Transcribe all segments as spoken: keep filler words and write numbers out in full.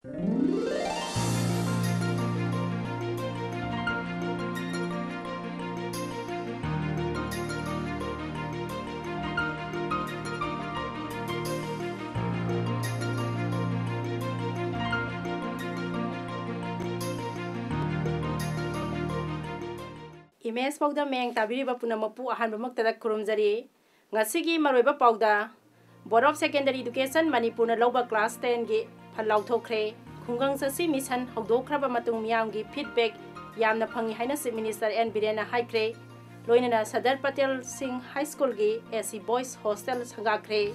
Image ꯄꯥꯎꯗ ꯃꯌꯦꯡ ꯇꯥꯕꯤꯔꯤꯕ ꯄꯨꯝꯅꯃꯛꯄꯨ ꯑꯍꯥꯟꯕꯃꯛꯇꯗ ꯈꯨꯔꯨꯝꯖꯔꯤ꯫ ꯉꯁꯤꯒꯤ ꯃꯔꯨꯑꯣꯏꯕ ꯄꯥꯎꯗ, Board of Secondary Education ꯃꯅꯤꯄꯨꯔꯅ ꯂꯧꯕ class ten ꯒꯤ ꯐꯜ ꯂꯥꯎꯊꯣꯛꯈ꯭ꯔꯦ꯫ ꯈꯨꯡꯒꯪ ꯆꯠꯁꯤ mission ꯍꯧꯗꯣꯛꯈ꯭ꯔꯕ ꯃꯇꯨꯡ ꯃꯤꯌꯥꯝꯒꯤ feedback ꯌꯥꯝꯅ ꯐꯪꯉꯤ ꯍꯥꯏꯅ Chief Minister ꯑꯦꯟ ꯕꯤꯔꯦꯟꯅ ꯍꯥꯏꯈ꯭ꯔꯦ꯫ ꯂꯣꯏꯅꯅ ꯁꯔꯗꯥꯔ ꯄꯇꯦꯜ ꯁꯤꯡ High School ꯒꯤ A C Boys Hostel ꯁꯪꯒꯥꯈ꯭ꯔꯦ꯫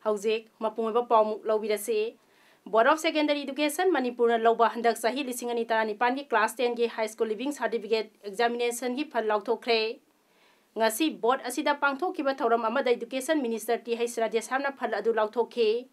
ꯍꯧꯖꯤꯛ ꯃꯄꯨꯡ ꯑꯣꯏꯕ ꯄꯥꯎꯃꯨꯛ ꯂꯧꯕꯤꯔꯁꯤ꯫ Board of Secondary Education ꯃꯅꯤꯄꯨꯔꯅ ꯂꯧꯕ ꯍꯟꯗꯛ ꯆꯍꯤ ꯂꯤꯁꯤꯡ ꯑꯅꯤ ꯇꯔꯥꯅꯤꯄꯥꯟꯒꯤ class ten ꯒꯤ High School Leaving Certificate Examination ꯒꯤ ꯐꯜ ꯂꯥꯎꯊꯣꯛꯈ꯭ꯔꯦ꯫ ꯉꯁꯤ board ꯑꯁꯤꯗ ꯄꯥꯡꯊꯣꯛꯈꯤꯕ ꯊꯧꯔꯝ ꯑꯃꯗ Education Minister ꯇꯤ ꯍꯩꯆ ꯔꯥꯙꯦꯁ꯭ꯌꯥꯝꯅ ꯐꯜ ꯑꯗꯨ ꯂꯥꯎꯊꯣꯛꯈꯤ꯫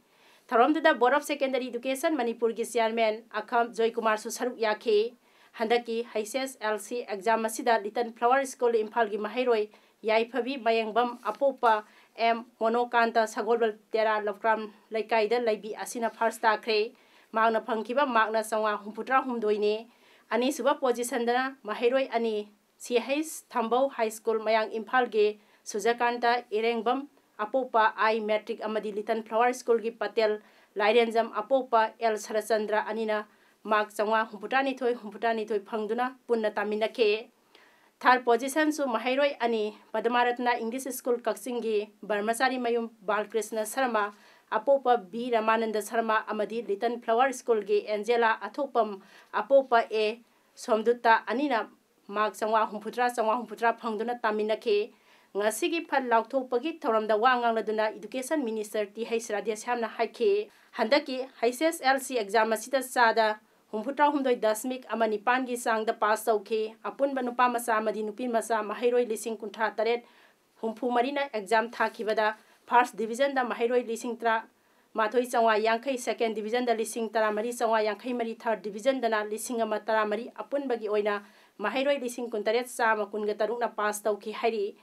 ꯊꯧꯔꯝꯗꯨꯗ Board of Secondary Education ꯃꯅꯤꯄꯨꯔꯒꯤ chairman ꯑꯈꯝ ꯖꯣꯏꯀꯨꯃꯥꯔꯁꯨ ꯁꯔꯨꯛ ꯌꯥꯈꯤ꯫ ꯍꯟꯗꯛꯀꯤ H S L C exam ꯑꯁꯤꯗ Little Flower School ꯏꯝꯐꯥꯜꯒꯤ ꯃꯍꯩꯔꯣꯏ ꯌꯥꯏꯐꯕꯤ ꯃꯌꯦꯡꯕꯝ ꯑꯄꯣꯛꯄ ꯑꯦꯝ ꯃꯣꯅꯣꯀꯥꯟꯇ ꯁꯒꯣꯜꯕꯜ ꯇꯦꯔꯥ ꯂꯧꯀ꯭ꯔꯥꯝ ꯂꯩꯀꯥꯏꯗ ꯂꯩꯕꯤ ꯑꯁꯤꯅ first ꯇꯥꯈ꯭ꯔꯦ꯫ ꯃꯍꯥꯛꯅ ꯐꯪꯈꯤꯕ markꯅ ꯆꯥꯝꯃꯉꯥ ꯍꯨꯝꯐꯨꯇꯔꯥ ꯍꯨꯝꯗꯣꯏꯅꯤ꯫ ꯑꯅꯤꯁꯨꯕ positionꯗꯅ ꯃꯍꯩꯔꯣꯏ ꯑꯅꯤ, ꯁꯤ ꯍꯩꯆ ꯊꯝꯕꯧ High School ꯃꯌꯥꯡ ꯏꯝꯐꯥꯜꯒꯤ ꯁꯨꯖꯀꯥꯟꯇ ꯏꯔꯦꯡꯕꯝ ꯑꯄꯣꯛꯄ I Matric ꯑꯃꯗꯤ Little Flower Schoolꯒꯤ ꯄꯇꯦꯜ ꯂꯥꯏꯔꯦꯟꯖꯝ ꯑꯄꯣꯛꯄ ꯑꯦꯜ ꯁꯔꯆꯟꯗ꯭ꯔ ꯑꯅꯤꯅ mark ꯆꯥꯝꯃꯉꯥ ꯍꯨꯝꯐꯨꯇꯔꯥꯅꯤꯊꯣꯏ, ꯍꯨꯝꯐꯨꯇꯔꯥꯅꯤꯊꯣꯏ ꯐꯪꯗꯨꯅ ꯄꯨꯟꯅ ꯇꯥꯃꯤꯟꯅꯈꯤ꯫ Third positionꯁꯨ ꯃꯍꯩꯔꯣꯏ ꯑꯅꯤ, ꯄꯗꯃꯥꯔꯠꯅ English School ꯀꯛꯆꯤꯡꯒꯤ ꯕ꯭ꯔꯍꯃꯆꯥꯔꯤ ꯃꯌꯨꯝ ꯕꯥꯜꯀ꯭ꯔꯤꯁꯅ ꯁꯔꯃ ꯑꯄꯣꯛꯄ ꯕꯤ ꯔꯃꯥꯅꯟꯗ ꯁꯔꯃ ꯑꯃꯗꯤ Little Flower Schoolꯒꯤ ꯑꯦꯟꯖꯦꯂꯥ ꯑꯊꯣꯛꯄꯝ ꯑꯄꯣꯛꯄ ꯑꯦ ꯁꯣꯝꯗꯨꯠꯇ ꯑꯅꯤꯅ mark ꯆꯥꯝꯃꯉꯥ ꯍꯨꯝꯐꯨꯇꯔꯥ, ꯆꯥꯝꯃꯉꯥ ꯍꯨꯝꯐꯨꯇꯔꯥ ꯐꯪꯗꯨꯅ ꯇꯥꯃꯤꯟꯅꯈꯤ꯫ ꯉꯁꯤꯒꯤ ꯐꯜ ꯂꯥꯎꯊꯣꯛꯄꯒꯤ ꯊꯧꯔꯝꯗ ꯋꯥ ꯉꯥꯡꯂꯗꯨꯅ Education Minister ꯇꯤ ꯍꯩꯆ ꯔꯥꯙꯦꯁ꯭ꯌꯥꯝꯅ ꯍꯥꯏꯈꯤ, ꯍꯟꯗꯛꯀꯤ H S L C exam ꯑꯁꯤꯗ ꯆꯥꯗ ꯍꯨꯝꯐꯨꯇꯔꯥ ꯍꯨꯝꯗꯣꯏ ꯗꯁꯃꯤꯛ ꯑꯃ ꯅꯤꯄꯥꯟꯒꯤ ꯆꯥꯡꯗ pass ꯇꯧꯈꯤ꯫ ꯑꯄꯨꯟꯕ ꯅꯨꯄꯥ ꯃꯆꯥ ꯑꯃꯗꯤ ꯅꯨꯄꯤ ꯃꯆꯥ ꯃꯍꯩꯔꯣꯏ ꯂꯤꯁꯤꯡ ꯀꯨꯟꯊ꯭ꯔꯥ ꯇꯔꯦꯠ ꯍꯨꯝꯐꯨ ꯃꯔꯤꯅ exam ꯊꯥꯈꯤꯕꯗ first divisionꯗ ꯃꯍꯩꯔꯣꯏ ꯂꯤꯁꯤꯡ ꯇꯔꯥ ꯃꯥꯊꯣꯏ ꯆꯥꯝꯃꯉꯥ ꯌꯥꯡꯈꯩ, second divisionꯗ ꯂꯤꯁꯤꯡ ꯇꯔꯥꯃꯔꯤ ꯆꯥꯝꯃꯉꯥ ꯌꯥꯡꯈꯩ ꯃꯔꯤ, third divisionꯗꯅ ꯂꯤꯁꯤꯡ ꯑꯃ ꯇꯔꯥꯃꯔꯤ, ꯑꯄꯨꯟꯕꯒꯤ ꯑꯣꯏꯅ ꯃꯍꯩꯔꯣꯏ ꯂꯤꯁꯤꯡ ꯀꯨꯟꯇꯔꯦꯠ ꯆꯥꯝꯃ ꯀꯨꯟꯒ ꯇꯔꯨꯛꯅ pass ꯇꯧꯈꯤ ꯍꯥꯏꯔꯤ꯫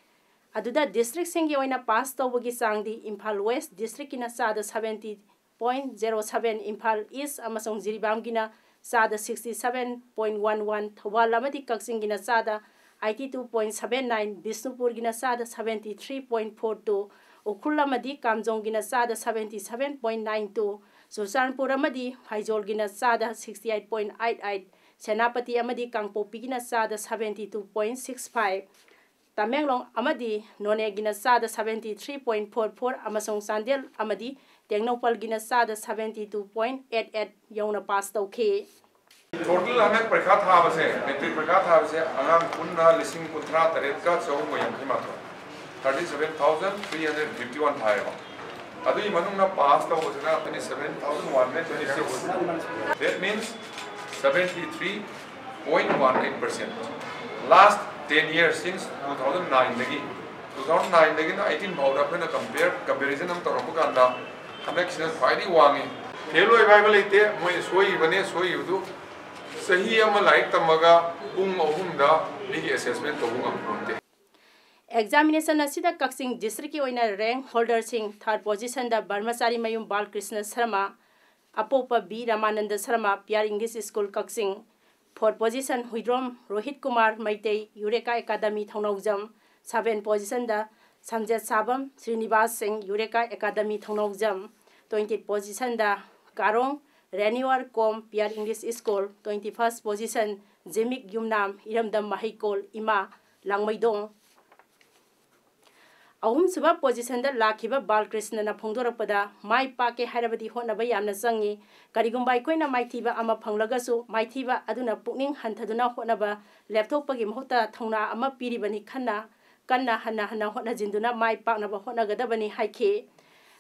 ꯑꯗꯨꯗ districtꯁꯤꯡꯒꯤ ꯑꯣꯏꯅ pass ꯇꯧꯕꯒꯤ ꯆꯥꯡꯗꯤ ꯏꯝꯐꯥꯜ West districtꯀꯤꯅ ꯆꯥꯗ seventy point zero seven, Imphal ꯏꯁ ꯑꯃꯁꯨꯡ ꯖꯤꯔꯤꯕꯥꯝꯒꯤꯅ ꯆꯥꯗ sixty seven point one one, Thoubal ꯑꯃꯗꯤ ꯀꯛꯆꯤꯡꯒꯤꯅ ꯆꯥꯗ eighty two point seven nine, ꯕꯤꯁꯅꯨꯄꯨꯔꯒꯤꯅ ꯆꯥꯗ seventy three point four two, Ukhrul ꯑꯃꯗꯤ ꯀꯥꯝꯖꯣꯡꯒꯤꯅ ꯆꯥꯗ seventy seven point nine two, Churachandpur ꯑꯃꯗꯤ ꯐꯩꯖꯣꯜꯒꯤꯅ ꯆꯥꯗ sixty eight point eight eight, Senapati ꯑꯃꯗꯤ ꯀꯥꯡꯄꯣꯛꯄꯤꯒꯤꯅ ꯆꯥꯗ seventy two point six five, Tamenglong ꯑꯃꯗꯤ ꯅꯣꯅꯦꯒꯤꯅ ꯆꯥꯗ seventy three point four four ꯑꯃꯁꯨꯡ ꯆꯥꯟꯗꯦꯜ ꯑꯃꯗꯤ ꯇꯦꯡꯅꯧꯄꯜꯒꯤꯅ ꯆꯥꯗ seventy two point eight eight ꯌꯧꯅ ꯄꯥꯁ ꯇꯧꯈꯤ꯫ ꯇꯣꯇꯦꯜ ꯍꯟꯗꯛ ꯄꯔꯤꯈꯥ ꯊꯥꯕꯁꯦ, ꯃꯦꯇ꯭ꯔꯤꯛ ꯄꯔꯤꯈꯥ ꯊꯥꯕꯁꯦ ꯑꯉꯥꯡ ꯄꯨꯟꯅ ꯂꯤꯁꯤꯡ ꯀꯨꯟꯊ꯭ꯔꯥ ꯇꯔꯦꯠꯀ ꯆꯍꯨꯝꯒ ꯌꯥꯡꯈꯩ ꯃꯥꯊꯣꯏ, thirty seven thousand three hundred fifty one ꯊꯥꯏꯌꯦꯕ꯫ ꯑꯗꯨꯒꯤ ꯃꯅꯨꯡꯗ ꯄꯥꯁ ꯇꯧꯕꯁꯤꯅ twenty seven thousand one hundred twenty six, that means seventy three point one eight percent, last ten years since two thousand nine ꯗꯒꯤ, two thousand nine ꯗꯒꯤꯅ eighteen ꯐꯥꯎꯗ ꯑꯩꯈꯣꯏꯅ compare comparison ꯑꯃ ꯇꯧꯔꯛꯄ ꯀꯥꯟꯗ ꯍꯟꯗꯛꯁꯤꯅ ꯈ꯭ꯋꯥꯏꯗꯒꯤ ꯋꯥꯡꯉꯤ꯫ ꯐꯦꯜ ꯑꯣꯏꯕ ꯍꯥꯏꯕ ꯂꯩꯇꯦ, ꯃꯣꯏ ꯁꯣꯏꯈꯤꯕꯅꯦ, ꯁꯣꯏꯈꯤꯕꯗꯨ ꯆꯍꯤ ꯑꯃ ꯂꯥꯏꯔꯤꯛ ꯇꯝꯃꯒ ꯄꯨꯡ ꯑꯍꯨꯝꯗ ꯃꯤꯒꯤ ꯑꯦꯁꯦꯁꯃꯦꯟ ꯇꯧꯕ ꯉꯝꯄꯣꯟꯇꯦ꯫ ꯑꯦꯛꯖꯥꯃꯤꯅꯦꯁꯟ ꯑꯁꯤꯗ ꯀꯛꯆꯤꯡ ꯗꯤꯁꯇ꯭ꯔꯤꯛꯀꯤ ꯑꯣꯏꯅ ꯔꯦꯡꯛ ꯍꯣꯜꯗꯔꯁꯤꯡ: ꯊꯥꯔꯠ ꯄꯣꯖꯤꯁꯟꯗ ꯕ꯭ꯔꯍꯃꯆꯥꯔꯤ ꯃꯌꯨꯝ ꯕꯥꯜꯀ꯭ꯔꯤꯁꯅ ꯁꯔꯃ, ꯑꯄꯣꯛꯄ ꯕꯤ ꯔꯃꯥꯅꯟꯗ ꯁꯔꯃ, ꯄꯤꯌꯥꯔ English school Kakching. Fourth position Huidrom Rohit Kumar Meitei, Eureka Academy Thounaojam. Seven ꯄꯣꯖꯤꯁꯟꯗ Samjet Sabam Srinibas Singh, Eureka Academy Thounaojam. Twenty ꯄꯣꯖꯤꯁꯟꯗ ꯀꯥꯔꯣꯡ ꯔꯦꯅ꯭ꯌꯨꯋꯔ ꯀꯣꯝ ꯄꯤꯌꯥꯔ English school. Twenty first position Jimik Yumnam Iramdam ꯃꯍꯩꯀꯣꯜ ꯏꯃꯥ, ꯂꯥꯡꯃꯩꯗꯣꯡ꯫ ꯑꯍꯨꯝꯁꯨꯕ ꯄꯣꯖꯤꯁꯟꯗ ꯂꯥꯛꯈꯤꯕ ꯕꯥꯜꯀ꯭ꯔꯤꯁꯅꯅ ꯐꯣꯡꯗꯣꯔꯛꯄꯗ, ꯃꯥꯏ ꯄꯥꯛꯀꯦ ꯍꯥꯏꯔꯕꯗꯤ ꯍꯣꯠꯅꯕ ꯌꯥꯝꯅ ꯆꯪꯉꯤ꯫ ꯀꯔꯤꯒꯨꯝꯕ ꯑꯩꯈꯣꯏꯅ ꯃꯥꯏꯊꯤꯕ ꯑꯃ ꯐꯪꯂꯒꯁꯨ, ꯃꯥꯏꯊꯤꯕ ꯑꯗꯨꯅ ꯄꯨꯛꯅꯤꯡ ꯍꯟꯊꯗꯨꯅ ꯍꯣꯠꯅꯕ ꯂꯦꯞꯊꯣꯛꯄꯒꯤ ꯃꯍꯨꯠꯇ ꯊꯧꯅꯥ ꯑꯃ ꯄꯤꯔꯤꯕꯅꯤ꯫ ꯈꯟꯅ ꯀꯟꯅ ꯍꯟꯅ ꯍꯟꯅ ꯍꯣꯠꯅꯖꯤꯟꯗꯨꯅ ꯃꯥꯏ ꯄꯥꯛꯅꯕ ꯍꯣꯠꯅꯒꯗꯕꯅꯤ ꯍꯥꯏꯈꯤ꯫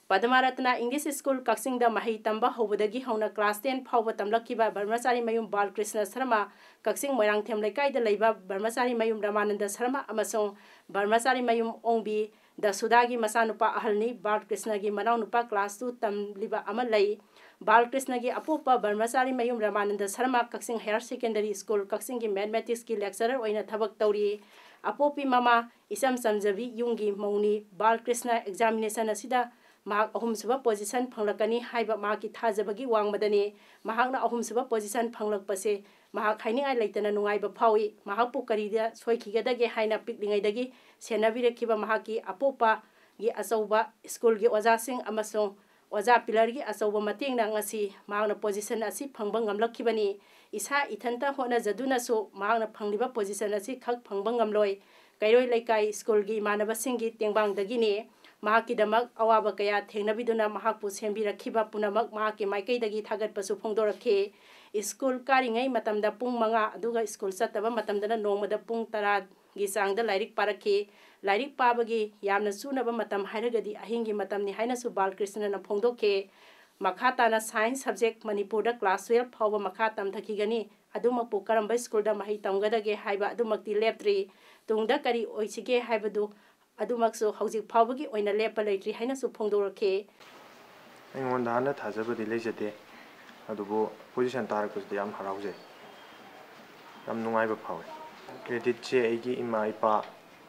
ꯄꯗꯃꯥꯔꯠꯇꯅ ꯏꯪꯂꯤꯁ ꯁ꯭ꯀꯨꯜ ꯀꯛꯆꯤꯡꯗ ꯃꯍꯩ ꯇꯝꯕ ꯍꯧꯕꯗꯒꯤ ꯍꯧꯅ ꯀ꯭ꯂꯥꯁ ꯇꯦꯟ ꯐꯥꯎꯕ ꯇꯝꯂꯛꯈꯤꯕ ꯕ꯭ꯔꯍꯃꯆꯥꯔꯤ ꯃꯌꯨꯝ ꯕꯥꯜꯀ꯭ꯔꯤꯁꯅ ꯁꯔꯃ, ꯀꯛꯆꯤꯡ ꯃꯣꯏꯔꯥꯡꯊꯦꯝ ꯂꯩꯀꯥꯏꯗ ꯂꯩꯕ ꯕ꯭ꯔꯍꯃꯆꯥꯔꯤ ꯃꯌꯨꯝ ꯔꯃꯥꯅꯟꯗ ꯁꯔꯃ ꯑꯃꯁꯨꯡ ꯕ꯭ꯔꯍꯃꯆꯥꯔꯤ ꯃꯌꯨꯝ ꯑꯣꯡꯕꯤ ꯗꯁꯨꯗꯥꯒꯤ ꯃꯆꯥꯅꯨꯄꯥ ꯑꯍꯜꯅꯤ꯫ ꯕꯥꯜꯀ꯭ꯔꯤꯁꯅꯒꯤ ꯃꯅꯥꯎꯅꯨꯄꯥ ꯀ꯭ꯂꯥꯁ ꯇꯨ ꯇꯝꯂꯤꯕ ꯑꯃ ꯂꯩ꯫ ꯕꯥꯜꯀ꯭ꯔꯤꯁꯅꯒꯤ ꯑꯄꯣꯛꯄ ꯕ꯭ꯔꯍꯃꯆꯥꯔꯤ ꯃꯌꯨꯝ ꯔꯃꯥꯅꯟꯗ ꯁꯔꯃ ꯀꯛꯆꯤꯡ ꯍꯥꯌꯔ ꯁꯦꯀꯦꯟꯗꯔꯤ ꯁ꯭ꯀꯨꯜ ꯀꯛꯆꯤꯡꯒꯤ ꯃꯦꯊꯃꯦꯇꯤꯛꯁꯀꯤ ꯂꯦꯛꯆꯔꯔ ꯑꯣꯏꯅ ꯊꯕꯛ ꯇꯧꯔꯤ꯫ ꯑꯄꯣꯛꯄꯤ ꯃꯃꯥ ꯏꯆꯝ ꯆꯝꯖꯕꯤ ꯌꯨꯝꯒꯤ ꯃꯧꯅꯤ꯫ ꯕꯥꯜꯀ꯭ꯔꯤꯁꯅ ꯑꯦꯛꯖꯥꯃꯤꯅꯦꯁꯟ ꯑꯁꯤꯗ ꯃꯍꯥꯛ ꯑꯍꯨꯝꯁꯨꯕ position ꯐꯪꯂꯛꯀꯅꯤ ꯍꯥꯏꯕ ꯃꯍꯥꯛꯀꯤ ꯊꯥꯖꯕꯒꯤ ꯋꯥꯡꯃꯗꯅꯤ꯫ ꯃꯍꯥꯛꯅ ꯑꯍꯨꯝꯁꯨꯕ position ꯐꯪꯂꯛꯄꯁꯦ ꯃꯍꯥꯛ ꯍꯥꯏꯅꯤꯡꯉꯥꯏ ꯂꯩꯇꯅ ꯅꯨꯡꯉꯥꯏꯕ ꯐꯥꯎꯏ꯫ ꯃꯍꯥꯛꯄꯨ ꯀꯔꯤꯗ ꯁꯣꯏꯈꯤꯒꯗꯒꯦ ꯍꯥꯏꯅ ꯄꯤꯛꯂꯤꯉꯩꯗꯒꯤ ꯁꯦꯟꯅꯕꯤꯔꯛꯈꯤꯕ ꯃꯍꯥꯛꯀꯤ ꯑꯄꯣꯛꯄꯒꯤ ꯑꯆꯧꯕ ꯁ꯭ꯀꯨꯜꯒꯤ ꯑꯣꯖꯥꯁꯤꯡ ꯑꯃꯁꯨꯡ ꯑꯣꯖꯥ ꯄꯤꯂꯔꯒꯤ ꯑꯆꯧꯕ ꯃꯇꯦꯡꯅ ꯉꯁꯤ ꯃꯍꯥꯛꯅ position ꯑꯁꯤ ꯐꯪꯕ ꯉꯝꯂꯛꯈꯤꯕꯅꯤ꯫ ꯏꯁꯥ ꯏꯊꯟꯇ ꯍꯣꯠꯅꯖꯗꯨꯅꯁꯨ ꯃꯍꯥꯛꯅ ꯐꯪꯂꯤꯕ position ꯑꯁꯤ ꯈꯛ ꯐꯪꯕ ꯉꯝꯂꯣꯏ꯫ ꯀꯩꯔꯣꯏ ꯂꯩꯀꯥꯏ ꯁ꯭ꯀꯨꯜꯒꯤ ꯏꯃꯥꯟꯅꯕꯁꯤꯡꯒꯤ ꯇꯦꯡꯕꯥꯡꯗꯒꯤꯅꯤ꯫ ꯃꯍꯥꯛꯀꯤꯗꯃꯛ ꯑꯋꯥꯕ ꯀꯌꯥ ꯊꯦꯡꯅꯕꯤꯗꯨꯅ ꯃꯍꯥꯛꯄꯨ ꯁꯦꯝꯕꯤꯔꯛꯈꯤꯕ ꯄꯨꯝꯅꯃꯛ ꯃꯍꯥꯛꯀꯤ ꯃꯥꯏꯀꯩꯗꯒꯤ ꯊꯥꯒꯠꯄꯁꯨ ꯐꯣꯡꯗꯣꯔꯛꯈꯤ꯫ ꯁ꯭ꯀꯨꯜ ꯀꯥꯔꯤꯉꯩ ꯃꯇꯝꯗ ꯄꯨꯡ ꯃꯉꯥ, ꯑꯗꯨꯒ ꯁ꯭ꯀꯨꯜ ꯆꯠꯇꯕ ꯃꯇꯝꯗꯅ ꯅꯣꯡꯃꯗ ꯄꯨꯡ ꯇꯔꯥꯒꯤ ꯆꯥꯡꯗ ꯂꯥꯏꯔꯤꯛ ꯄꯥꯔꯛꯈꯤ꯫ ꯂꯥꯏꯔꯤꯛ ꯄꯥꯕꯒꯤ ꯌꯥꯝꯅ ꯆꯨꯅꯕ ꯃꯇꯝ ꯍꯥꯏꯔꯒꯗꯤ ꯑꯍꯤꯡꯒꯤ ꯃꯇꯝꯅꯤ ꯍꯥꯏꯅꯁꯨ ꯕꯥꯂꯀ꯭ꯔꯤꯁꯅꯅ ꯐꯣꯡꯗꯣꯛꯈꯤ꯫ ꯃꯈꯥ ꯇꯥꯅ science subject ꯃꯅꯤꯄꯨꯔꯗ class twelve ꯐꯥꯎꯕ ꯃꯈꯥ ꯇꯝꯊꯈꯤꯒꯅꯤ꯫ ꯑꯗꯨꯃꯛꯄꯨ ꯀꯔꯝꯕ ꯁ꯭ꯀꯨꯜꯗ ꯃꯍꯩ ꯇꯝꯒꯗꯒꯦ ꯍꯥꯏꯕ ꯑꯗꯨꯃꯛꯇꯤ ꯂꯦꯞꯇ꯭ꯔꯤ꯫ ꯇꯨꯡꯗ ꯀꯔꯤ ꯑꯣꯏꯁꯤꯒꯦ ꯍꯥꯏꯕꯗꯨ ꯑꯗꯨꯃꯛꯁꯨ ꯍꯧꯖꯤꯛ ꯐꯥꯎꯕꯒꯤ ꯑꯣꯏꯅ ꯂꯦꯞꯄ ꯂꯩꯇ꯭ꯔꯤ ꯍꯥꯏꯅꯁꯨ ꯐꯣꯡꯗꯣꯔꯛꯈꯤ꯫ ꯑꯩꯉꯣꯟꯗ ꯍꯥꯟꯅ ꯊꯥꯖꯕꯗꯤ ꯂꯩꯖꯗꯦ, ꯑꯗꯨꯕꯨ position ꯇꯥꯔꯛꯄꯁꯤꯗ ꯌꯥꯝ ꯍꯔꯥꯎꯖꯩ, ꯌꯥꯝ ꯅꯨꯡꯉꯥꯏꯕ ꯐꯥꯎꯏ꯫ Creditꯁꯦ ꯑꯩꯒꯤ ꯏꯃꯥ ꯏꯄꯥ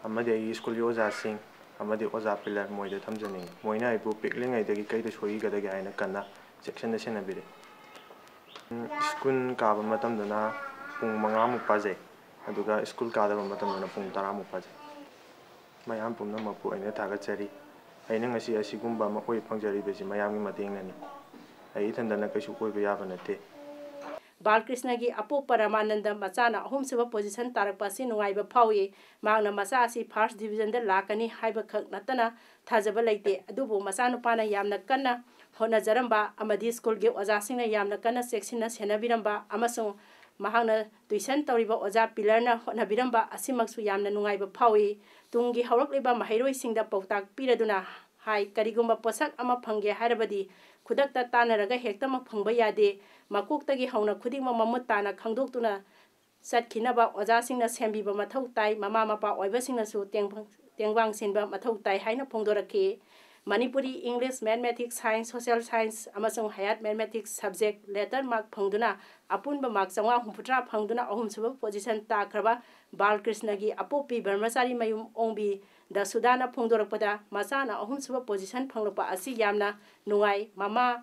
ꯑꯃꯗꯤ ꯑꯩꯒꯤ ꯁ꯭ꯀꯨꯜꯒꯤ ꯑꯣꯖꯥꯁꯤꯡ ꯑꯃꯗꯤ ꯑꯣꯖꯥ ꯄꯤꯂꯔ, ꯃꯣꯏꯗ ꯊꯝꯖꯅꯤꯡꯏ꯫ ꯃꯣꯏꯅ ꯑꯩꯕꯨ ꯄꯤꯛꯂꯤꯉꯩꯗꯒꯤ ꯀꯩꯗ ꯁꯣꯏꯈꯤꯒꯗꯒꯦ ꯍꯥꯏꯅ ꯀꯟꯅ ꯆꯦꯛꯁꯤꯟꯅ ꯁꯦꯟꯅꯕꯤꯔꯦ꯫ ꯎꯝ, ꯁ꯭ꯀꯨꯜ ꯀꯥꯕ ꯃꯇꯝꯗꯅ ꯄꯨꯡ ꯃꯉꯥꯃꯨꯛ ꯄꯥꯖꯩ, ꯑꯗꯨꯒ ꯁ꯭ꯀꯨꯜ ꯀꯥꯗꯕ ꯃꯇꯝꯗꯅ ꯄꯨꯡ ꯇꯔꯥꯃꯨꯛ ꯄꯥꯖꯩ꯫ ꯃꯌꯥꯝ ꯄꯨꯝꯅꯃꯛꯄꯨ ꯑꯩꯅ ꯊꯥꯒꯠꯆꯔꯤ꯫ ꯑꯩꯅ ꯉꯁꯤ ꯑꯁꯤꯒꯨꯝꯕ ꯑꯃ ꯑꯣꯏ ꯐꯪꯖꯔꯤꯕꯁꯤ ꯃꯌꯥꯝꯒꯤ ꯃꯇꯦꯡꯅꯅꯤ꯫ ꯑꯩ ꯏꯊꯟꯗꯅ ꯀꯩꯁꯨ ꯑꯣꯏꯕ ꯌꯥꯕ ꯅꯠꯇꯦ꯫ ꯕꯥꯂꯀ꯭ꯔꯤꯁꯅꯒꯤ ꯑꯄꯣꯛꯄ ꯔꯃꯥꯅꯟꯗ ꯃꯆꯥꯅ ꯑꯍꯨꯝꯁꯨꯕ position ꯇꯥꯔꯛꯄ ꯑꯁꯤ ꯅꯨꯡꯉꯥꯏꯕ ꯐꯥꯎꯏ꯫ ꯃꯍꯥꯛꯅ ꯃꯆꯥ ꯑꯁꯤ first divisionꯗ ꯂꯥꯛꯀꯅꯤ ꯍꯥꯏꯕꯈꯛ ꯅꯠꯇꯅ ꯊꯥꯖꯕ ꯂꯩꯇꯦ꯫ ꯑꯗꯨꯕꯨ ꯃꯆꯥꯅꯨꯄꯥꯅ ꯌꯥꯝꯅ ꯀꯟꯅ ꯍꯣꯠꯅꯖꯔꯝꯕ ꯑꯃꯗꯤ ꯁ꯭ꯀꯨꯜꯒꯤ ꯑꯣꯖꯥꯁꯤꯡꯅ ꯌꯥꯝꯅ ꯀꯟꯅ ꯆꯦꯛꯁꯤꯟꯅ ꯁꯦꯟꯅꯕꯤꯔꯝꯕ ꯑꯃꯁꯨꯡ ꯃꯍꯥꯛꯅ tuition ꯇꯧꯔꯤꯕ ꯑꯣꯖꯥ ꯄꯤꯂꯔꯅ ꯍꯣꯠꯅꯕꯤꯔꯝꯕ ꯑꯁꯤꯃꯛꯁꯨ ꯌꯥꯝꯅ ꯅꯨꯡꯉꯥꯏꯕ ꯐꯥꯎꯏ꯫ ꯇꯨꯡꯒꯤ ꯍꯧꯔꯛꯂꯤꯕ ꯃꯍꯩꯔꯣꯏꯁꯤꯡꯗ ꯄꯥꯎꯇꯥꯛ ꯄꯤꯔꯗꯨꯅ ꯍꯥꯏ, ꯀꯔꯤꯒꯨꯝꯕ ꯄꯣꯠꯁꯛ ꯑꯃ ꯐꯪꯒꯦ ꯍꯥꯏꯔꯕꯗꯤ ꯈꯨꯗꯛꯇ ꯇꯥꯟꯅꯔꯒ ꯍꯦꯛꯇꯃꯛ ꯐꯪꯕ ꯌꯥꯗꯦ꯫ ꯃꯀꯣꯛꯇꯒꯤ ꯍꯧꯅ ꯈꯨꯗꯤꯡꯃꯛ ꯃꯃꯨꯠ ꯇꯥꯅ ꯈꯪꯗꯣꯛꯇꯨꯅ ꯆꯠꯈꯤꯅꯕ ꯑꯣꯖꯥꯁꯤꯡꯅ ꯁꯦꯝꯕꯤꯕ ꯃꯊꯧ ꯇꯥꯏ꯫ ꯃꯃꯥ ꯃꯄꯥ ꯑꯣꯏꯕꯁꯤꯡꯅꯁꯨ ꯇꯦꯡꯕꯥꯡ-, ꯇꯦꯡꯕꯥꯡ ꯁꯤꯟꯕ ꯃꯊꯧ ꯇꯥꯏ ꯍꯥꯏꯅ ꯐꯣꯡꯗꯣꯔꯛꯈꯤ꯫ Manipuri, English, mathematics, science, social science ꯑꯃꯁꯨꯡ higher mathematics subject letter mark ꯐꯪꯗꯨꯅ ꯑꯄꯨꯟꯕ ꯃꯥꯔꯛ ꯆꯥꯝꯃꯉꯥ ꯍꯨꯝꯐꯨꯇꯔꯥ ꯐꯪꯗꯨꯅ ꯑꯍꯨꯝꯁꯨꯕ ꯄꯣꯖꯤꯁꯟ ꯇꯥꯈ꯭ꯔꯕ ꯕꯥꯜꯀ꯭ꯔꯤꯁꯅꯒꯤ ꯑꯄꯣꯛꯄꯤ ꯕ꯭ꯔꯍ꯭ꯃꯆꯥꯔꯤ ꯃꯌꯨꯝ ꯑꯣꯡꯕꯤ ꯗꯁꯨꯗꯥꯅ ꯐꯣꯡꯗꯣꯔꯛꯄꯗ, ꯃꯆꯥꯅ ꯑꯍꯨꯝꯁꯨꯕ ꯄꯣꯖꯤꯁꯟ ꯐꯪꯂꯛꯄ ꯑꯁꯤ ꯌꯥꯝꯅ ꯅꯨꯡꯉꯥꯏ꯫ ꯃꯃꯥ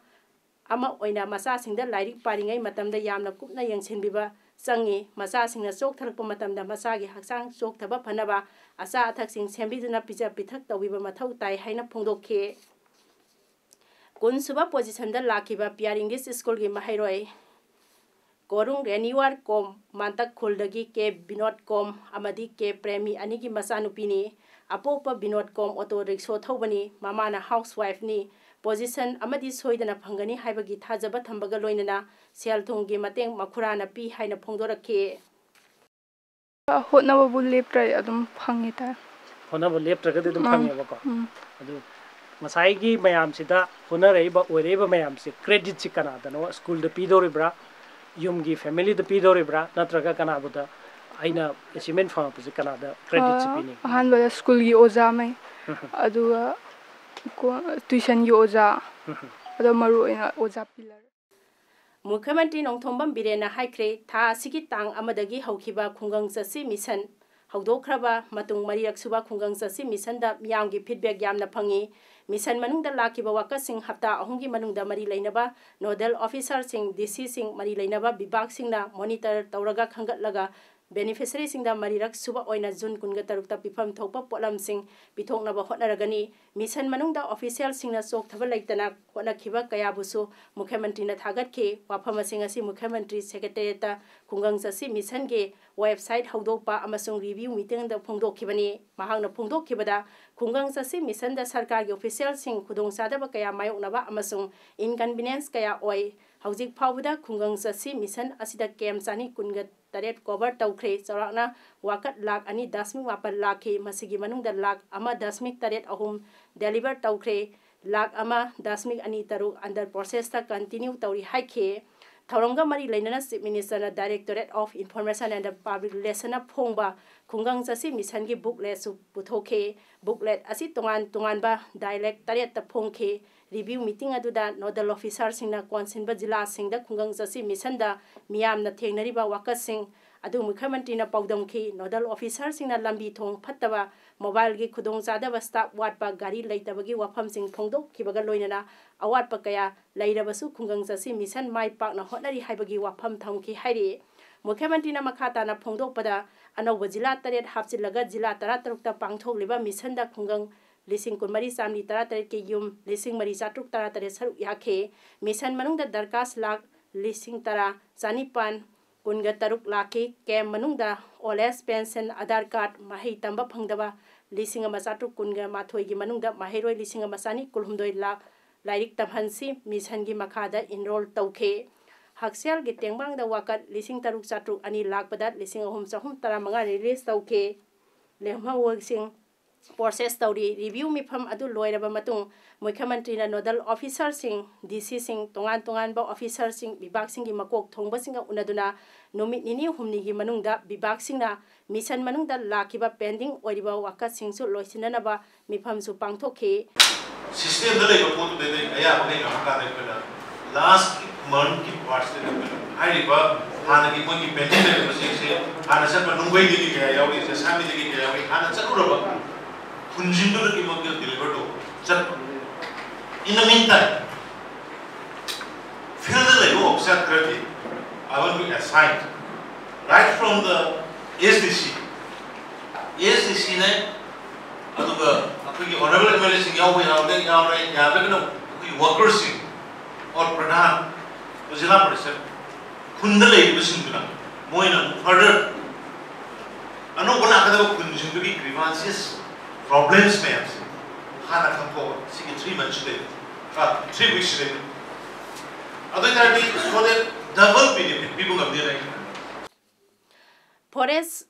ꯑꯃ ꯑꯣꯏꯅ ꯃꯆꯥꯁꯤꯡꯗ ꯂꯥꯏꯔꯤꯛ ꯄꯥꯔꯤꯉꯩ ꯃꯇꯝꯗ ꯌꯥꯝꯅ ꯀꯨꯞꯅ ꯌꯦꯡꯁꯤꯟꯕꯤꯕ ꯆꯪꯉꯤ꯫ ꯃꯆꯥꯁꯤꯡꯅ ꯆꯣꯛꯊꯔꯛꯄ ꯃꯇꯝꯗ ꯃꯆꯥꯒꯤ ꯍꯛꯆꯥꯡ ꯆꯣꯛꯊꯕ ꯐꯅꯕ ꯑꯆꯥ ꯑꯊꯛꯁꯤꯡ ꯁꯦꯝꯕꯤꯗꯨꯅ ꯄꯤꯖ ꯄꯤꯊꯛ ꯇꯧꯕꯤꯕ ꯃꯊꯧ ꯇꯥꯏ ꯍꯥꯏꯅ ꯐꯣꯡꯗꯣꯛꯈꯤ꯫ ꯀꯨꯟꯁꯨꯕ ꯄꯣꯖꯤꯁꯟꯗ ꯂꯥꯛꯈꯤꯕ ꯄꯤꯌꯥꯔ ꯏꯪꯂꯤꯁ ꯁ꯭ꯀꯨꯜꯒꯤ ꯃꯍꯩꯔꯣꯏ ꯀꯣꯔꯨꯡ ꯔꯦꯅꯤꯋꯥꯔ ꯀꯣꯝ, ꯃꯥꯟꯇꯛ ꯈꯨꯜꯗꯒꯤ ꯀꯦ ꯕꯤꯅꯣꯗ ꯀꯣꯝ ꯑꯃꯗꯤ ꯀꯦ ꯄ꯭ꯔꯦꯃꯤ ꯑꯅꯤꯒꯤ ꯃꯆꯥꯅꯨꯄꯤꯅꯤ꯫ ꯑꯄꯣꯛꯄ ꯕꯤꯅꯣꯗ ꯀꯣꯝ ꯑꯣꯇꯣ ꯔꯤꯛꯁꯣ ꯊꯧꯕꯅꯤ꯫ ꯃꯃꯥꯅ ꯍꯥꯎꯁ ꯋꯥꯏꯐꯅꯤ꯫ ꯄꯣꯖꯤꯁꯟ ꯑꯃꯗꯤ ꯁꯣꯏꯗꯅ ꯐꯪꯒꯅꯤ ꯍꯥꯏꯕꯒꯤ ꯊꯥꯖꯕ ꯊꯝꯕꯒ ꯂꯣꯏꯅꯅ ꯁꯦꯜ ꯊꯨꯝꯒꯤ ꯃꯇꯦꯡ ꯃꯈꯨꯔꯥꯅ ꯄꯤ ꯍꯥꯏꯅ ꯐꯣꯡꯗꯣꯔꯛꯈꯤ꯫ ꯍꯣꯠꯅꯕꯕꯨ ꯂꯦꯞꯇ꯭ꯔꯗꯤ ꯑꯗꯨꯝ ꯐꯪꯉꯦ ꯇꯥꯏ꯫ ꯍꯣꯠꯅꯕ ꯂꯦꯞꯇ꯭ꯔꯒꯗꯤ ꯑꯗꯨꯝ ꯎꯝ, ꯐꯪꯉꯦꯕꯀꯣ꯫ ꯎꯝ꯫ ꯑꯗꯨ ꯉꯁꯥꯏꯒꯤ ꯃꯌꯥꯝꯁꯤꯗ ꯍꯣꯠꯅꯔꯛꯏꯕ, ꯑꯣꯏꯔꯛꯏꯕ ꯃꯌꯥꯝꯁꯦ ꯀ꯭ꯔꯦꯗꯤꯠꯁꯤ ꯀꯅꯥꯗꯅꯣ? ꯁ꯭ꯀꯨꯜꯗ ꯄꯤꯗꯧꯔꯤꯕ꯭ꯔꯥ, ꯌꯨꯝꯒꯤ ꯐꯦꯃꯤꯂꯤꯗ ꯄꯤꯗꯧꯔꯤꯕ꯭ꯔꯥ, ꯅꯠꯇ꯭ꯔꯒ ꯀꯅꯥꯕꯨꯗ ꯑꯩꯅ ꯑꯦꯆꯤꯞꯃꯦꯟ ꯐꯪꯉꯛꯄꯁꯦ ꯀꯅꯥꯗ ꯀ꯭ꯔꯦꯗꯤꯠꯁꯤ ꯄꯤꯅꯤꯡꯉꯤ? ꯑꯍꯥꯟꯕꯗ ꯁ꯭ꯀꯨꯜꯒꯤ ꯑꯣꯖꯥꯉꯩ, ꯑꯗꯨꯒ ꯀꯣ-, ꯇ꯭ꯋꯤꯁꯟꯒꯤ ꯑꯣꯖꯥ, ꯑꯗꯣ ꯃꯔꯨ ꯑꯣꯏꯅ ꯑꯣꯖꯥ ꯄꯤꯂꯔ꯫ ꯃꯨꯈ꯭ꯌ ꯃꯟꯇ꯭ꯔꯤ ꯅꯣꯡꯊꯣꯝꯕꯝ ꯕꯤꯔꯦꯟꯅ ꯍꯥꯏꯈ꯭ꯔꯦ, ꯊꯥ ꯑꯁꯤꯒꯤ ꯇꯥꯡ ꯑꯃꯗꯒꯤ ꯍꯧꯈꯤꯕ ꯈꯨꯡꯒꯪ ꯆꯠꯁꯤ ꯃꯤꯁꯟ ꯍꯧꯗꯣꯛꯈ꯭ꯔꯕ ꯃꯇꯨꯡ ꯃꯔꯤꯔꯛ ꯁꯨꯕ ꯈꯨꯡꯒꯪ ꯆꯠꯁꯤ ꯃꯤꯁꯟꯗ ꯃꯤꯌꯥꯝꯒꯤ ꯐꯤꯗꯕꯦꯛ ꯌꯥꯝꯅ ꯐꯪꯉꯤ꯫ ꯃꯤꯁꯟ ꯃꯅꯨꯡꯗ ꯂꯥꯛꯈꯤꯕ ꯋꯥꯀꯠꯁꯤꯡ ꯍꯞꯇꯥ ꯑꯍꯨꯝꯒꯤ ꯃꯅꯨꯡꯗ ꯃꯔꯤ ꯂꯩꯅꯕ ꯅꯣꯗꯦꯜ ꯑꯣꯐꯤꯁꯥꯔꯁꯤꯡ, ꯗꯤ ꯁꯤꯁꯤꯡ, ꯃꯔꯤ ꯂꯩꯅꯕ ꯕꯤꯚꯥꯒꯁꯤꯡꯅ ꯃꯣꯅꯤꯇꯔ ꯇꯧꯔꯒ ꯈꯟꯒꯠꯂꯒ ꯕꯦꯅꯤꯐꯤꯁꯔꯤꯁꯤꯡꯗ ꯃꯔꯤꯔꯛ ꯁꯨꯕ ꯑꯣꯏꯅ ꯖꯨꯟ ꯀꯨꯟꯒ ꯇꯔꯨꯛꯇ ꯄꯤꯐꯝ ꯊꯣꯛꯄ ꯄꯣꯠꯂꯝꯁꯤꯡ ꯄꯤꯊꯣꯛꯅꯕ ꯍꯣꯠꯅꯔꯒꯅꯤ꯫ ꯃꯤꯁꯟ ꯃꯅꯨꯡꯗ ꯑꯣꯐꯤꯁꯤꯌꯦꯜꯁꯤꯡꯅ ꯆꯣꯛꯊꯕ ꯂꯩꯇꯅ ꯍꯣꯠꯅꯈꯤꯕ ꯀꯌꯥꯕꯨꯁꯨ ꯃꯨꯈ꯭ꯌ ꯃꯟꯇ꯭ꯔꯤꯅ ꯊꯥꯒꯠꯈꯤ꯫ ꯋꯥꯐꯝꯁꯤꯡ ꯑꯁꯤ ꯃꯨꯈ꯭ꯌ ꯃꯟꯇ꯭ꯔꯤ ꯁꯦꯀ꯭ꯔꯦꯇꯦꯔꯤꯌꯦꯠꯇ ꯈꯨꯡꯒꯪ ꯆꯠꯁꯤ ꯃꯤꯁꯟꯒꯤ ꯋꯦꯕꯁꯥꯏꯠ ꯍꯧꯗꯣꯛꯄ ꯑꯃꯁꯨꯡ ꯔꯤꯚꯤꯌꯨ ꯃꯤꯇꯤꯡꯗ ꯐꯣꯡꯗꯣꯛꯈꯤꯕꯅꯤ꯫ ꯃꯍꯥꯛꯅ ꯐꯣꯡꯗꯣꯛꯈꯤꯕꯗ, ꯈꯨꯡꯒꯪ ꯆꯠꯁꯤ ꯃꯤꯁꯟꯗ ꯁꯔꯀꯥꯔꯒꯤ ꯑꯣꯐꯤꯁꯤꯌꯦꯜꯁꯤꯡ ꯈꯨꯗꯣꯡꯆꯥꯗꯕ ꯀꯌꯥ ꯃꯥꯌꯣꯛꯅꯕ ꯑꯃꯁꯨꯡ ꯏꯟꯀꯟꯚꯤꯅꯤꯌꯦꯟꯁ ꯀꯌꯥ ꯑꯣꯏ꯫ ꯍꯧꯖꯤꯛ ꯐꯥꯎꯕꯗ ꯈꯨꯡꯒꯪ ꯆꯠꯁꯤ ꯃꯤꯁꯟ ꯑꯁꯤꯗ ꯀꯦꯝ ꯆꯅꯤ ꯀꯨꯟꯒ ꯇꯔꯦꯠ ꯀꯣꯚꯔ ꯇꯧꯈ꯭ꯔꯦ꯫ ꯆꯥꯎꯔꯥꯛꯅ ꯋꯥꯀꯠ ꯂꯥꯈ ꯑꯅꯤ ꯗꯁꯃꯤꯛ ꯃꯥꯄꯜ ꯂꯥꯛꯈꯤ꯫ ꯃꯁꯤꯒꯤ ꯃꯅꯨꯡꯗ ꯂꯥꯈ ꯑꯃ ꯗꯁꯃꯤꯛ ꯇꯔꯦꯠ ꯑꯍꯨꯝ ꯗꯦꯂꯤꯚꯔ ꯇꯧꯈ꯭ꯔꯦ꯫ ꯂꯥꯈ ꯑꯃ ꯗꯁꯃꯤꯛ ꯑꯅꯤ ꯇꯔꯨꯛ ꯑꯟꯗꯔ ꯄ꯭ꯔꯣꯁꯦꯁꯇ ꯀꯟꯇꯤꯅ꯭ꯌꯨ ꯇꯧꯔꯤ ꯍꯥꯏꯈꯤ꯫ ꯊꯧꯔꯝꯒ ꯃꯔꯤ ꯂꯩꯅꯅ Chief Minister ꯅ Directorate of Information and Public Relation ꯅ ꯐꯣꯡꯕ ꯈꯨꯡꯒꯪ ꯆꯠꯁꯤ ꯃꯤꯁꯟꯒꯤ booklet ꯁꯨ ꯄꯨꯊꯣꯛꯈꯤ꯫ Booklet ꯑꯁꯤ ꯇꯣꯉꯥꯟ ꯇꯣꯉꯥꯟꯕ dialect ꯇꯔꯦꯠꯇ ꯐꯣꯡꯈꯤ꯫ Review meeting ꯑꯗꯨꯗ nodal officer ꯁꯤꯡꯅ ꯀꯣꯟꯁꯤꯟꯕ ꯖꯤꯂꯥꯁꯤꯡꯗ ꯈꯨꯡꯒꯪ ꯆꯠꯁꯤ ꯃꯤꯁꯟꯗ ꯃꯤꯌꯥꯝꯅ ꯊꯦꯡꯅꯔꯤꯕ ꯋꯥꯀꯠꯁꯤꯡ ꯑꯗꯨ ꯃꯨꯈ꯭ꯌ ꯃꯟꯇ꯭ꯔꯤꯅ ꯄꯥꯎꯗꯝꯈꯤ꯫ Nodal officer ꯁꯤꯡꯅ ꯂꯝꯕꯤ ꯊꯣꯡ ꯐꯠꯇꯕ, mobile ꯒꯤ ꯈꯨꯗꯣꯡꯆꯥꯗꯕ, staff ꯋꯥꯠꯄ, ꯒꯥꯔꯤ ꯂꯩꯇꯕꯒꯤ ꯋꯥꯐꯝꯁꯤꯡ ꯐꯣꯡꯗꯣꯛꯈꯤꯕꯒ ꯂꯣꯏꯅꯅ ꯑꯋꯥꯠꯄ ꯀꯌꯥ ꯂꯩꯔꯕꯁꯨ ꯈꯨꯡꯒꯪ ꯆꯠꯁꯤ ꯃꯤꯁꯟ ꯃꯥꯏ ꯄꯥꯛꯅ ꯍꯣꯠꯅꯔꯤ ꯍꯥꯏꯕꯒꯤ ꯋꯥꯐꯝ ꯊꯝꯈꯤ ꯍꯥꯏꯔꯤ꯫ ꯃꯨꯈ꯭ꯌ ꯃꯟꯇ꯭ꯔꯤꯅ ꯃꯈꯥ ꯇꯥꯅ ꯐꯣꯡꯗꯣꯛꯄꯗ, ꯑꯅꯧꯕ ꯖꯤꯂꯥ ꯇꯔꯦꯠ ꯍꯥꯞꯆꯤꯜꯂꯒ ꯖꯤꯂꯥ ꯇꯔꯥꯇꯔꯨꯛꯇ ꯄꯥꯡꯊꯣꯛꯂꯤꯕ ꯃꯤꯁꯟꯗ ꯈꯨꯡꯒꯪ ꯂꯤꯁꯤꯡ ꯀꯨꯟꯃꯔꯤ ꯆꯥꯃꯔꯤ ꯇꯔꯥꯇꯔꯦꯠꯀꯤ ꯌꯨꯝ ꯂꯤꯁꯤꯡ ꯃꯔꯤ ꯆꯥꯇ꯭ꯔꯨꯛ ꯇꯔꯥꯇꯔꯦꯠ ꯁꯔꯨꯛ ꯌꯥꯈꯤ꯫ ꯃꯤꯁꯟ ꯃꯅꯨꯡꯗ ꯗꯔꯈꯥꯁ ꯂꯥꯈ ꯂꯤꯁꯤꯡ ꯇꯔꯥ ꯆꯥꯅꯤꯄꯥꯟ ꯀꯨꯟꯒ ꯇꯔꯨꯛ ꯂꯥꯛꯈꯤ꯫ Camp ꯃꯅꯨꯡꯗ old age pension, Aadhaar card, ꯃꯍꯩ ꯇꯝꯕ ꯐꯪꯗꯕ ꯂꯤꯁꯤꯡ ꯑꯃ ꯆꯥꯇ꯭ꯔꯨꯛ ꯀꯨꯟꯒ ꯃꯥꯊꯣꯏꯒꯤ ꯃꯅꯨꯡꯗ ꯃꯍꯩꯔꯣꯏ ꯂꯤꯁꯤꯡ ꯑꯃ ꯆꯥꯅꯤ ꯀꯨꯟꯍꯨꯝꯗꯣꯏ ꯂꯥꯛ ꯂꯥꯏꯔꯤꯛ ꯇꯝꯍꯟꯁꯤ ꯃꯤꯁꯟꯒꯤ ꯃꯈꯥꯗ enroll ꯇꯧꯈꯤ꯫ ꯍꯛꯁꯦꯜꯒꯤ ꯇꯦꯡꯕꯥꯡꯗ ꯋꯥꯀꯠ ꯂꯤꯁꯤꯡ ꯇꯔꯨꯛ ꯆꯥꯇ꯭ꯔꯨꯛ ꯑꯅꯤ ꯂꯥꯛꯄꯗ ꯂꯤꯁꯤꯡ ꯑꯍꯨꯝ ꯆꯍꯨꯝ ꯇꯔꯥꯃꯉꯥ release ꯇꯧꯈꯤ꯫ ꯂꯦꯝꯍꯧꯕꯁꯤꯡ process ꯇꯧꯔꯤ꯫ Review ꯃꯤꯐꯝ ꯑꯗꯨ ꯂꯣꯏꯔꯕ ꯃꯇꯨꯡ, ꯃꯨꯈ꯭ꯌ ꯃꯟꯇ꯭ꯔꯤꯅ nodal officer ꯁꯤꯡ, D C ꯁꯤꯡ, ꯇꯣꯉꯥꯟ ꯇꯣꯉꯥꯟꯕ officer ꯁꯤꯡ, ꯕꯤꯚꯥꯒꯁꯤꯡꯒꯤ ꯃꯀꯣꯛ ꯊꯣꯡꯕꯁꯤꯡꯒ ꯎꯅꯗꯨꯅ ꯅꯨꯃꯤꯠ ꯅꯤꯅꯤ ꯍꯨꯝꯅꯤꯒꯤ ꯃꯅꯨꯡꯗ ꯕꯤꯚꯥꯒꯁꯤꯡꯅ ꯃꯤꯁꯟ ꯃꯅꯨꯡꯗ ꯂꯥꯛꯈꯤꯕ pending ꯑꯣꯏꯔꯤꯕ ꯋꯥꯀꯠꯁꯤꯡꯁꯨ ꯂꯣꯏꯁꯤꯟꯅꯅꯕ ꯃꯤꯐꯝꯁꯨ ꯄꯥꯡꯊꯣꯛꯈꯤ꯫ System ꯗ ꯂꯩꯕ ꯄꯣꯠꯇꯨꯗꯩꯗꯤ ꯑꯌꯥꯕ ꯂꯩꯔꯀꯥꯟꯗ ꯑꯩꯈꯣꯏꯅ last ꯀꯤ month ꯀꯤ part ꯁꯤꯗ ꯑꯩꯈꯣꯏꯅ ꯍꯥꯏꯔꯤꯕ ꯍꯥꯟꯅꯒꯤ ꯃꯣꯏꯒꯤ pending ꯂꯩꯔꯤꯕꯁꯤꯡꯁꯦ ꯍꯥꯟꯅ ꯆꯠꯄ ꯅꯨꯡꯕꯩꯗꯒꯤ ꯀꯌꯥ ꯌꯥꯎꯔꯤ, ꯖꯁꯥꯃꯤꯗꯒꯤ ꯀꯌꯥ ꯌꯥꯎꯔꯤ, ꯍꯥꯟꯅ ꯆꯠꯂꯨꯔꯕ ꯈꯨꯟꯁꯤꯡꯗꯨꯗꯒꯤ ꯃꯣꯏꯒꯤ deliver ꯇꯧꯕ ꯆꯠꯄ꯫ In the meantime, field ꯗ ꯂꯩꯕ officer ꯈꯔꯗꯤ I want to assign right from the S D C, S D C ꯅꯦ, ꯑꯗꯨꯒ ꯑꯩꯈꯣꯏꯒꯤ honourable M L A ꯁꯤꯡ ꯌꯥꯎꯕ ꯌꯥꯎꯔꯦ, ꯌꯥꯎꯔꯦ, ꯌꯥꯗ꯭ꯔꯒꯅ ꯑꯩꯈꯣꯏꯒꯤ worker ꯁꯤꯡ or ꯄ꯭ꯔꯙꯥꯟ, ꯖꯤꯂꯥ ꯄꯔꯤꯁꯗ, ꯈꯨꯟꯗ ꯂꯩꯔꯤꯕꯁꯤꯡꯗꯨꯅ ꯃꯣꯏꯅ ꯑꯃꯨꯛ further ꯑꯅꯧꯕ ꯂꯥꯛꯀꯗꯕ ꯈꯨꯟꯁꯤꯡꯗꯨꯒꯤ grievances, problems ꯃꯌꯥꯝꯁꯦ ꯍꯥꯟꯅ ꯈꯪꯊꯣꯛꯑꯒ ꯁꯤꯒꯤ three months ꯁꯤꯗꯩꯗ, ꯑꯥ, three weeks ꯁꯤꯗꯩꯗ, ꯑꯗꯨ ꯑꯣꯏꯇꯥꯔꯗꯤ so that double benefit ꯄꯤꯕ ꯉꯝꯅꯤꯅ ꯑꯩꯅ ꯈꯜꯂꯤ꯫ Forest,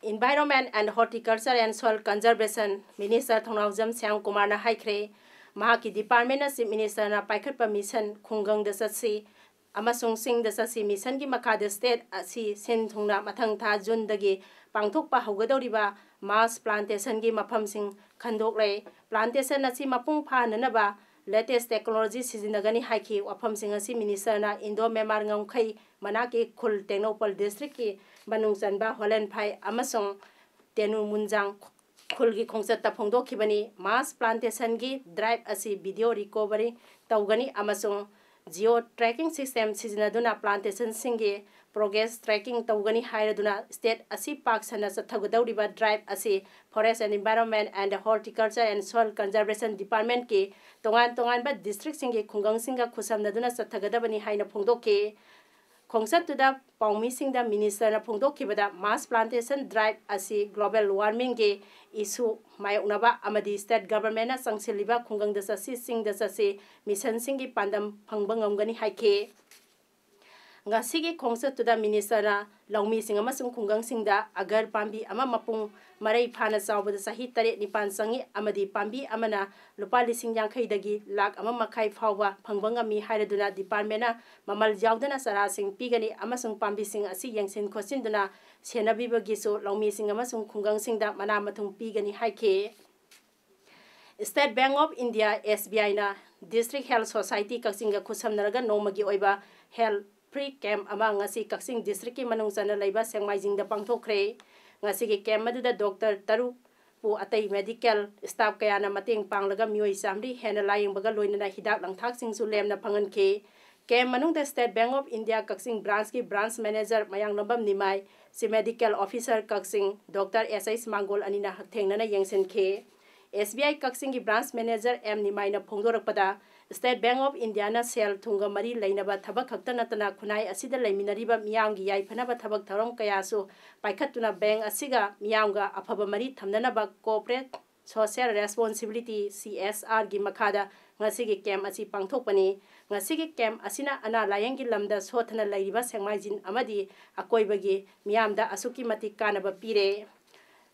Environment and Horticulture and Soil Conservation Minister ꯊꯧꯅꯥꯎꯖꯝ ꯁ꯭ꯌꯥꯝ ꯀꯨꯃꯥꯔꯅ ꯍꯥꯏꯈ꯭ꯔꯦ꯫ ꯃꯍꯥꯛꯀꯤ department ꯅ Chief Minister ꯅ ꯄꯥꯏꯈꯠꯄ ꯃꯤꯁꯟ ꯈꯨꯡꯒꯪꯗ ꯆꯠꯁꯤ ꯑꯃꯁꯨꯡ ꯆꯤꯡꯗ ꯆꯠꯁꯤ ꯃꯤꯁꯟꯒꯤ ꯃꯈꯥꯗ state ꯑꯁꯤ ꯁꯤꯟ ꯊꯨꯡꯅ ꯃꯊꯪ ꯊꯥ ꯖꯨꯟꯗꯒꯤ ꯄꯥꯡꯊꯣꯛꯄ ꯍꯧꯒꯗꯧꯔꯤꯕ mass plantationꯒꯤ ꯃꯐꯝꯁꯤꯡ ꯈꯟꯗꯣꯛꯂꯦ꯫ Plantation ꯑꯁꯤ ꯃꯄꯨꯡ ꯐꯥꯅꯅꯕ latest technology ꯁꯤꯖꯤꯟꯅꯒꯅꯤ ꯍꯥꯏꯈꯤ꯫ ꯋꯥꯐꯝꯁꯤꯡ ꯑꯁꯤ ministerꯅ Indo Myanmar ꯉꯝꯈꯩ ꯃꯅꯥꯛꯀꯤ ꯈꯨꯜ ꯇꯦꯡꯅꯧꯄꯜ districtꯀꯤ ꯃꯅꯨꯡ ꯆꯟꯕ ꯍꯣꯂꯦꯟꯐꯥꯏ ꯑꯃꯁꯨꯡ ꯇꯦꯅꯨ ꯃꯨꯟꯖꯥꯡ ꯈꯨꯜꯒꯤ ꯈꯣꯡꯆꯠꯇ ꯐꯣꯡꯗꯣꯛꯈꯤꯕꯅꯤ꯫ Mass plantationꯒꯤ drive ꯑꯁꯤ video recovery ꯇꯧꯒꯅꯤ ꯑꯃꯁꯨꯡ geo tracking system ꯁꯤꯖꯤꯟꯅꯗꯨꯅ plantationꯁꯤꯡꯒꯤ progress tracking ꯇꯧꯒꯅꯤ ꯍꯥꯏꯔꯗꯨꯅ state ꯑꯁꯤ ꯄꯥꯛ ꯁꯟꯅ ꯆꯠꯊꯒꯗꯧꯔꯤꯕ drive ꯑꯁꯤ Forest and Environment and Horticulture and Soil Conservation Departmentꯀꯤ ꯇꯣꯉꯥꯟ ꯇꯣꯉꯥꯟꯕ districtꯁꯤꯡꯒꯤ ꯈꯨꯡꯒꯪꯁꯤꯡꯒ ꯈꯨꯠꯁꯝꯅꯗꯨꯅ ꯆꯠꯊꯒꯗꯕꯅꯤ ꯍꯥꯏꯅ ꯐꯣꯡꯗꯣꯛꯈꯤ꯫ ꯈꯣꯡꯆꯠꯇꯨꯗ ꯄꯥꯎꯃꯤꯁꯤꯡꯗ ministerꯅ ꯐꯣꯡꯗꯣꯛꯈꯤꯕꯗ mass plantation drive ꯑꯁꯤ global warmingꯒꯤ issue ꯃꯥꯌꯣꯛꯅꯕ ꯑꯃꯗꯤ state governmentꯅ ꯆꯪꯁꯤꯜꯂꯤꯕ ꯈꯨꯡꯒꯪꯗ ꯆꯠꯁꯤ, ꯆꯤꯡꯗ ꯆꯠꯁꯤ missionꯁꯤꯡꯒꯤ ꯄꯥꯟꯗꯝ ꯐꯪꯕ ꯉꯝꯒꯅꯤ ꯍꯥꯏꯈꯤ꯫ ꯉꯁꯤꯒꯤ ꯈꯣꯡꯆꯠꯇꯨꯗ ministerꯅ ꯂꯧꯃꯤꯁꯤꯡ ꯑꯃꯁꯨꯡ ꯈꯨꯡꯒꯪꯁꯤꯡꯗ ꯑꯒꯔ ꯄꯥꯝꯕꯤ ꯑꯃ ꯃꯄꯨꯡ ꯃꯔꯩ ꯐꯥꯅ ꯆꯥꯎꯕꯗ ꯆꯍꯤ ꯇꯔꯦꯠ ꯅꯤꯄꯥꯟ ꯆꯪꯏ ꯑꯃꯗꯤ ꯄꯥꯝꯕꯤ ꯑꯃꯅ ꯂꯨꯄꯥ ꯂꯤꯁꯤꯡ ꯌꯥꯡꯈꯩꯗꯒꯤ ꯂꯥꯈ ꯑꯃ ꯃꯈꯥꯏ ꯐꯥꯎꯕ ꯐꯪꯕ ꯉꯝꯃꯤ ꯍꯥꯏꯔꯗꯨꯅ departmentꯅ ꯃꯃꯜ ꯌꯥꯎꯗꯅ ꯆꯥꯔꯥꯁꯤꯡ ꯄꯤꯒꯅꯤ ꯑꯃꯁꯨꯡ ꯄꯥꯝꯕꯤꯁꯤꯡ ꯑꯁꯤ ꯌꯦꯡꯁꯤꯟ ꯈꯣꯠꯆꯤꯟꯗꯨꯅ ꯁꯦꯟꯅꯕꯤꯕꯒꯤꯁꯨ ꯂꯧꯃꯤꯁꯤꯡ ꯑꯃꯁꯨꯡ ꯈꯨꯡꯒꯪꯁꯤꯡꯗ ꯃꯅꯥ ꯃꯊꯨꯝ ꯄꯤꯒꯅꯤ ꯍꯥꯏꯈꯤ꯫ State Bank of India, SBIꯅ District Health Society ꯀꯛꯆꯤꯡꯒ ꯈꯨꯠꯁꯝꯅꯔꯒ ꯅꯣꯡꯃꯒꯤ ꯑꯣꯏꯕ health free camp ꯑꯃ ꯉꯁꯤ ꯀꯛꯆꯤꯡ districtꯀꯤ ꯃꯅꯨꯡ ꯆꯟꯅ ꯂꯩꯕ ꯁꯦꯡꯃꯥꯏꯖꯤꯡꯗ ꯄꯥꯡꯊꯣꯛꯈ꯭ꯔꯦ꯫ ꯉꯁꯤꯒꯤ camp ꯑꯗꯨꯗ doctor ꯇꯔꯨꯛ ꯄꯨ ꯑꯇꯩ medical staff ꯀꯌꯥꯅ ꯃꯇꯦꯡ ꯄꯥꯡꯂꯒ ꯃꯤꯑꯣꯏ ꯆꯥꯃꯔꯤ ꯍꯦꯟꯅ ꯂꯥꯌꯦꯡꯕꯒ ꯂꯣꯏꯅꯅ ꯍꯤꯗꯥꯛ ꯂꯥꯡꯊꯛꯁꯤꯡꯁꯨ ꯂꯦꯝꯅ ꯐꯪꯍꯟꯈꯤ꯫ Camp ꯃꯅꯨꯡꯗ State Bank of India Kakching branchꯀꯤ branch manager Mayanglambam Nimai, Chief Medical Officer Kakching, doctor S H ꯃꯥꯡꯒꯣꯜ ꯑꯅꯤꯅ ꯍꯛꯊꯦꯡꯅꯅ ꯌꯦꯡꯁꯤꯟꯈꯤ꯫ SBI ꯀꯛꯆꯤꯡꯒꯤ branch manager M ꯅꯤꯃꯥꯏꯅ ꯐꯣꯡꯗꯣꯔꯛꯄꯗ, State Bank of Indiaꯅ ꯁꯦꯜ ꯊꯨꯝꯒ ꯃꯔꯤ ꯂꯩꯅꯕ ꯊꯕꯛ ꯈꯛꯇ ꯅꯠꯇꯅ ꯈꯨꯟꯅꯥꯏ ꯑꯁꯤꯗ ꯂꯩꯃꯤꯟꯅꯔꯤꯕ ꯃꯤꯌꯥꯝꯒꯤ ꯌꯥꯏꯐꯅꯕ ꯊꯕꯛ ꯊꯧꯔꯝ ꯀꯌꯥꯁꯨ ꯄꯥꯏꯈꯠꯇꯨꯅ bank ꯑꯁꯤꯒ ꯃꯤꯌꯥꯝꯒ ꯑꯐꯕ ꯃꯔꯤ ꯊꯝꯅꯅꯕ corporate social responsibility, CSRꯒꯤ ꯃꯈꯥꯗ ꯉꯁꯤꯒꯤ camp ꯑꯁꯤ ꯄꯥꯡꯊꯣꯛꯄꯅꯤ꯫ ꯉꯁꯤꯒꯤ camp ꯑꯁꯤꯅ ꯑꯅꯥ ꯂꯥꯌꯦꯡꯒꯤ ꯂꯝꯗ ꯁꯣꯠꯊꯅ ꯂꯩꯔꯤꯕ ꯁꯦꯡꯃꯥꯏꯖꯤꯟ ꯑꯃꯗꯤ ꯑꯀꯣꯏꯕꯒꯤ ꯃꯤꯌꯥꯝꯗ ꯑꯁꯨꯛꯀꯤ ꯃꯇꯤꯛ ꯀꯥꯟꯅꯕ ꯄꯤꯔꯦ꯫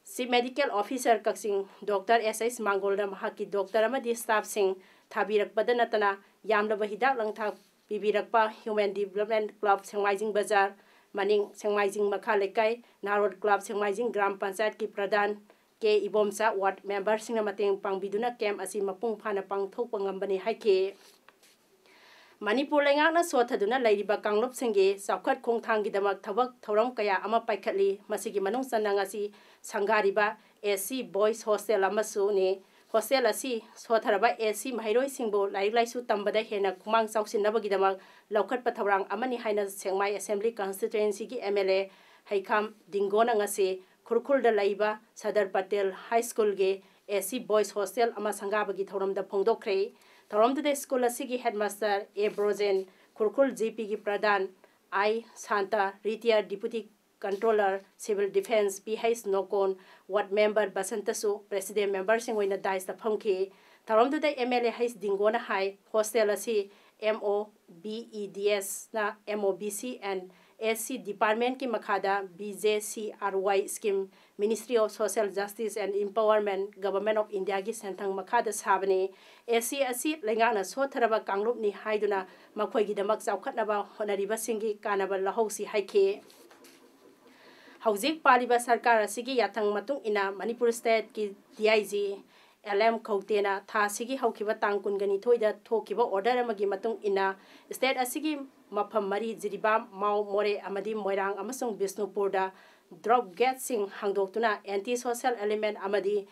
Chief Medical Officer ꯀꯛꯆꯤꯡ doctor S H ꯃꯥꯡꯒꯣꯜꯅ ꯃꯍꯥꯛꯀꯤ doctor ꯑꯃꯗꯤ staffꯁꯤꯡ ꯊꯥꯕꯤꯔꯛꯄꯗ ꯅꯠꯇꯅ ꯌꯥꯝꯂꯕ ꯍꯤꯗꯥꯛ ꯂꯥꯡꯊꯛ ꯄꯤꯕꯤꯔꯛꯄ Human Development Club ꯁꯦꯡꯃꯥꯏꯖꯤꯡ ꯕꯖꯥꯔ ꯃꯅꯤꯡ, ꯁꯦꯡꯃꯥꯏꯖꯤꯡ ꯃꯈꯥ ꯂꯩꯀꯥꯏ, ꯅꯥꯔꯣꯠ Club ꯁꯦꯡꯃꯥꯏꯖꯤꯡ ꯒ꯭ꯔꯥꯝ ꯄꯟꯆꯥꯌꯠꯀꯤ ꯄ꯭ꯔꯙꯥꯟ ꯀꯦ ꯏꯕꯣꯝꯆꯥ, ꯋꯥꯔꯗ ꯃꯦꯝꯕꯔꯁꯤꯡꯅ ꯃꯇꯦꯡ ꯄꯥꯡꯕꯤꯗꯨꯅ ꯀꯦꯝꯞ ꯑꯁꯤ ꯃꯄꯨꯡ ꯐꯥꯅ ꯄꯥꯡꯊꯣꯛꯄ ꯉꯝꯕꯅꯤ ꯍꯥꯏꯈꯤ꯫ ꯃꯅꯤꯄꯨꯔ ꯂꯩꯉꯥꯛꯅ ꯁꯣꯠꯊꯗꯨꯅ ꯂꯩꯔꯤꯕ ꯀꯥꯡꯂꯨꯞꯁꯤꯡꯒꯤ ꯆꯥꯎꯈꯠ ꯈꯣꯡꯊꯥꯡꯒꯤꯗꯃꯛ ꯊꯕꯛ ꯊꯧꯔꯝ ꯀꯌꯥ ꯑꯃ ꯄꯥꯏꯈꯠꯂꯤ꯫ ꯃꯁꯤꯒꯤ ꯃꯅꯨꯡ ꯆꯟꯅ ꯉꯁꯤ ꯁꯪꯒꯥꯔꯤꯕ S C voice hostel ꯑꯃꯁꯨꯅꯤ꯫ Hostel ꯑꯁꯤ ꯁꯣꯠꯊꯔꯕ ꯑꯦꯁ ꯁꯤ ꯃꯍꯩꯔꯣꯏꯁꯤꯡꯕꯨ ꯂꯥꯏꯔꯤꯛ ꯂꯥꯏꯁꯨ ꯇꯝꯕꯗ ꯍꯦꯟꯅ ꯈꯨꯃꯥꯡ ꯆꯥꯎꯁꯤꯟꯅꯕꯒꯤꯗꯃꯛ ꯂꯧꯈꯠꯄ ꯊꯧꯔꯥꯡ ꯑꯃꯅꯤ ꯍꯥꯏꯅ ꯁꯦꯛꯃꯥꯏ ꯑꯦꯁꯦꯝꯕ꯭ꯂꯤ ꯀꯟꯁꯇꯤꯇ꯭ꯋꯦꯟꯁꯤꯒꯤ ꯑꯦꯝ ꯑꯦꯜ ꯑꯦ ꯍꯩꯈꯥꯝ ꯗꯤꯡꯒꯣꯅ ꯉꯁꯤ ꯈꯨꯔꯈꯨꯜꯗ ꯂꯩꯕ ꯁꯗꯔ ꯄꯇꯦꯜ ꯍꯥꯏ ꯁ꯭ꯀꯨꯜꯒꯤ ꯑꯦꯁ ꯁꯤ ꯕꯣꯏꯁ ꯍꯣꯁꯇꯦꯜ ꯑꯃ ꯁꯪꯒꯥꯕꯒꯤ ꯊꯧꯔꯝꯗ ꯐꯣꯡꯗꯣꯛꯈ꯭ꯔꯦ꯫ ꯊꯧꯔꯝꯗꯨꯗ ꯁ꯭ꯀꯨꯜ ꯑꯁꯤꯒꯤ ꯍꯦꯗꯃꯥꯁꯇꯔ ꯑꯦ ꯕ꯭ꯔꯣꯖꯦꯟ, ꯈꯨꯔꯈꯨꯜ ꯖꯤ ꯄꯤꯒꯤ pradhan I Santa, retired deputy controller civil defence P H Nokon, ward member ꯕꯁꯟꯇꯁꯨ ꯄ꯭ꯔꯦꯁꯤꯗꯦꯟ ꯃꯦꯝꯕꯔꯁꯤꯡ ꯑꯣꯏꯅ ꯗꯥꯏꯁꯇ ꯐꯝꯈꯤ꯫ ꯊꯧꯔꯝꯗꯨꯗ ꯑꯦꯝ ꯑꯦꯜ ꯑꯦ ꯍꯩꯆ ꯗꯤꯡꯒꯣꯅ ꯍꯥꯏ, ꯍꯣꯁꯇꯦꯜ ꯑꯁꯤ M O B I D ꯑꯦꯁꯅ M O B C N S C ꯗꯤꯄꯥꯔꯠꯃꯦꯟꯠꯀꯤ ꯃꯈꯥꯗ B J C R Y scheme, Ministry of Social Justice and Empowerment, Government of Indiaꯒꯤ ꯁꯦꯟꯊꯪ ꯃꯈꯥꯗ ꯁꯥꯕꯅꯤ꯫ ꯑꯦꯁ ꯁꯤ ꯑꯁꯤ ꯂꯩꯉꯥꯛꯅ ꯁꯣꯠꯊꯔꯕ ꯀꯥꯡꯂꯨꯞꯅꯤ ꯍꯥꯏꯗꯨꯅ ꯃꯈꯣꯏꯒꯤꯗꯃꯛ ꯆꯥꯎꯈꯠꯅꯕ ꯍꯣꯠꯅꯔꯤꯕꯁꯤꯡꯒꯤ ꯀꯥꯟꯅꯕ ꯂꯧꯍꯧꯁꯤ ꯍꯥꯏꯈꯤ꯫ ꯍꯧꯖꯤꯛ ꯄꯥꯜꯂꯤꯕ ꯁꯔꯀꯥꯔ ꯑꯁꯤꯒꯤ ꯌꯥꯊꯪ ꯃꯇꯨꯡ ꯏꯟꯅ ꯃꯅꯤꯄꯨꯔ ꯁ꯭ꯇꯦꯠꯀꯤ D I G L M ꯈꯧꯇꯦꯅ ꯊꯥ ꯑꯁꯤꯒꯤ ꯍꯧꯈꯤꯕ ꯇꯥꯡ ꯀꯨꯟꯒ ꯅꯤꯊꯣꯏꯗ ꯊꯣꯛꯈꯤꯕ ꯑꯣꯔꯗꯔ ꯑꯃꯒꯤ ꯃꯇꯨꯡ ꯏꯟꯅ ꯁ꯭ꯇꯦꯠ ꯑꯁꯤꯒꯤ ꯃꯐꯝ ꯃꯔꯤ, ꯖꯤꯔꯤꯕꯥꯝ, ꯃꯥꯎ, ꯃꯣꯔꯦ ꯑꯃꯗꯤ ꯃꯣꯏꯔꯥꯡ ꯑꯃꯁꯨꯡ ꯕꯤꯁꯅꯨꯄꯨꯔꯗ ꯗ꯭ꯔꯣꯞ ꯒꯦꯠꯁꯤꯡ ꯍꯥꯡꯗꯣꯛꯇꯨꯅ ꯑꯦꯟꯇꯤ ꯁꯣꯁꯦꯜ ꯑꯦꯂꯤꯃꯦꯟꯠ ꯑꯃꯗꯤ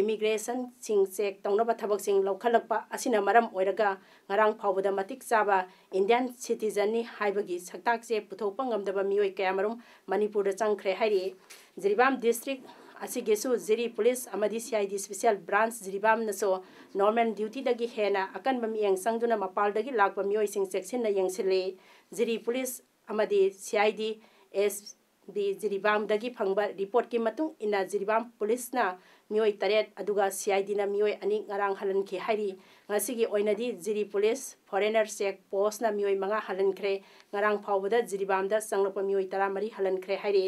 ꯏꯃꯤꯒ꯭ꯔꯦꯁꯟꯁꯤꯡ ꯆꯦꯛ ꯇꯧꯅꯕ ꯊꯕꯛꯁꯤꯡ ꯂꯧꯈꯠꯂꯛꯄ ꯑꯁꯤꯅ ꯃꯔꯝ ꯑꯣꯏꯔꯒ ꯉꯔꯥꯡ ꯐꯥꯎꯕꯗ ꯃꯇꯤꯛ ꯆꯥꯕ ꯏꯟꯗꯤꯌꯥꯟ ꯁꯤꯇꯤꯖꯟꯅꯤ ꯍꯥꯏꯕꯒꯤ ꯁꯛꯇꯥꯛꯁꯦ ꯄꯨꯊꯣꯛꯄ ꯉꯝꯗꯕ ꯃꯤꯑꯣꯏ ꯀꯌꯥꯃꯔꯨꯝ ꯃꯅꯤꯄꯨꯔꯗ ꯆꯪꯈ꯭ꯔꯦ ꯍꯥꯏꯔꯤ꯫ ꯖꯤꯔꯤꯕꯥꯝ ꯗꯤꯁꯇ꯭ꯔꯤꯛ ꯑꯁꯤꯒꯤꯁꯨ ꯖꯤꯔꯤ ꯄꯨꯂꯤꯁ ꯑꯃꯗꯤ C I D special branch ꯖꯤꯔꯤꯕꯥꯝꯅꯁꯨ ꯅꯣꯔꯃꯦꯜ ꯗ꯭ꯌꯨꯇꯤꯗꯒꯤ ꯍꯦꯟꯅ ꯑꯀꯟꯕ ꯃꯤꯠꯌꯦꯡ ꯆꯪꯗꯨꯅ ꯃꯄꯥꯜꯗꯒꯤ ꯂꯥꯛꯄ ꯃꯤꯑꯣꯏꯁꯤꯡ ꯆꯦꯛꯁꯤꯟꯅ ꯌꯦꯡꯁꯤꯜꯂꯤ꯫ ꯖꯤꯔꯤ ꯄꯨꯂꯤꯁ ꯑꯃꯗꯤ C I D S D ꯖꯤꯔꯤꯕꯥꯝꯗꯒꯤ ꯐꯪꯕ ꯔꯤꯄꯣꯔꯠꯀꯤ ꯃꯇꯨꯡ ꯏꯟꯅ ꯖꯤꯔꯤꯕꯥꯝ ꯄꯨꯂꯤꯁꯅ ꯃꯤꯑꯣꯏ ꯇꯔꯦꯠ ꯑꯗꯨꯒ ꯁꯤ ꯑꯥꯏ ꯗꯤꯅ ꯃꯤꯑꯣꯏ ꯑꯅꯤ ꯉꯔꯥꯡ ꯍꯜꯍꯟꯈꯤ ꯍꯥꯏꯔꯤ꯫ ꯉꯁꯤꯒꯤ ꯑꯣꯏꯅꯗꯤ ꯖꯤꯔꯤ ꯄꯨꯂꯤꯁ, ꯐꯣꯔꯦꯅꯔ ꯆꯦꯛ ꯄꯣꯁꯅ ꯃꯤꯑꯣꯏ ꯃꯉꯥ ꯍꯜꯍꯟꯈ꯭ꯔꯦ꯫ ꯉꯔꯥꯡ ꯐꯥꯎꯕꯗ ꯖꯤꯔꯤꯕꯥꯝꯗ ꯆꯪꯂꯛꯄ ꯃꯤꯑꯣꯏ ꯇꯔꯥꯃꯔꯤ ꯍꯜꯍꯟꯈ꯭ꯔꯦ ꯍꯥꯏꯔꯤ꯫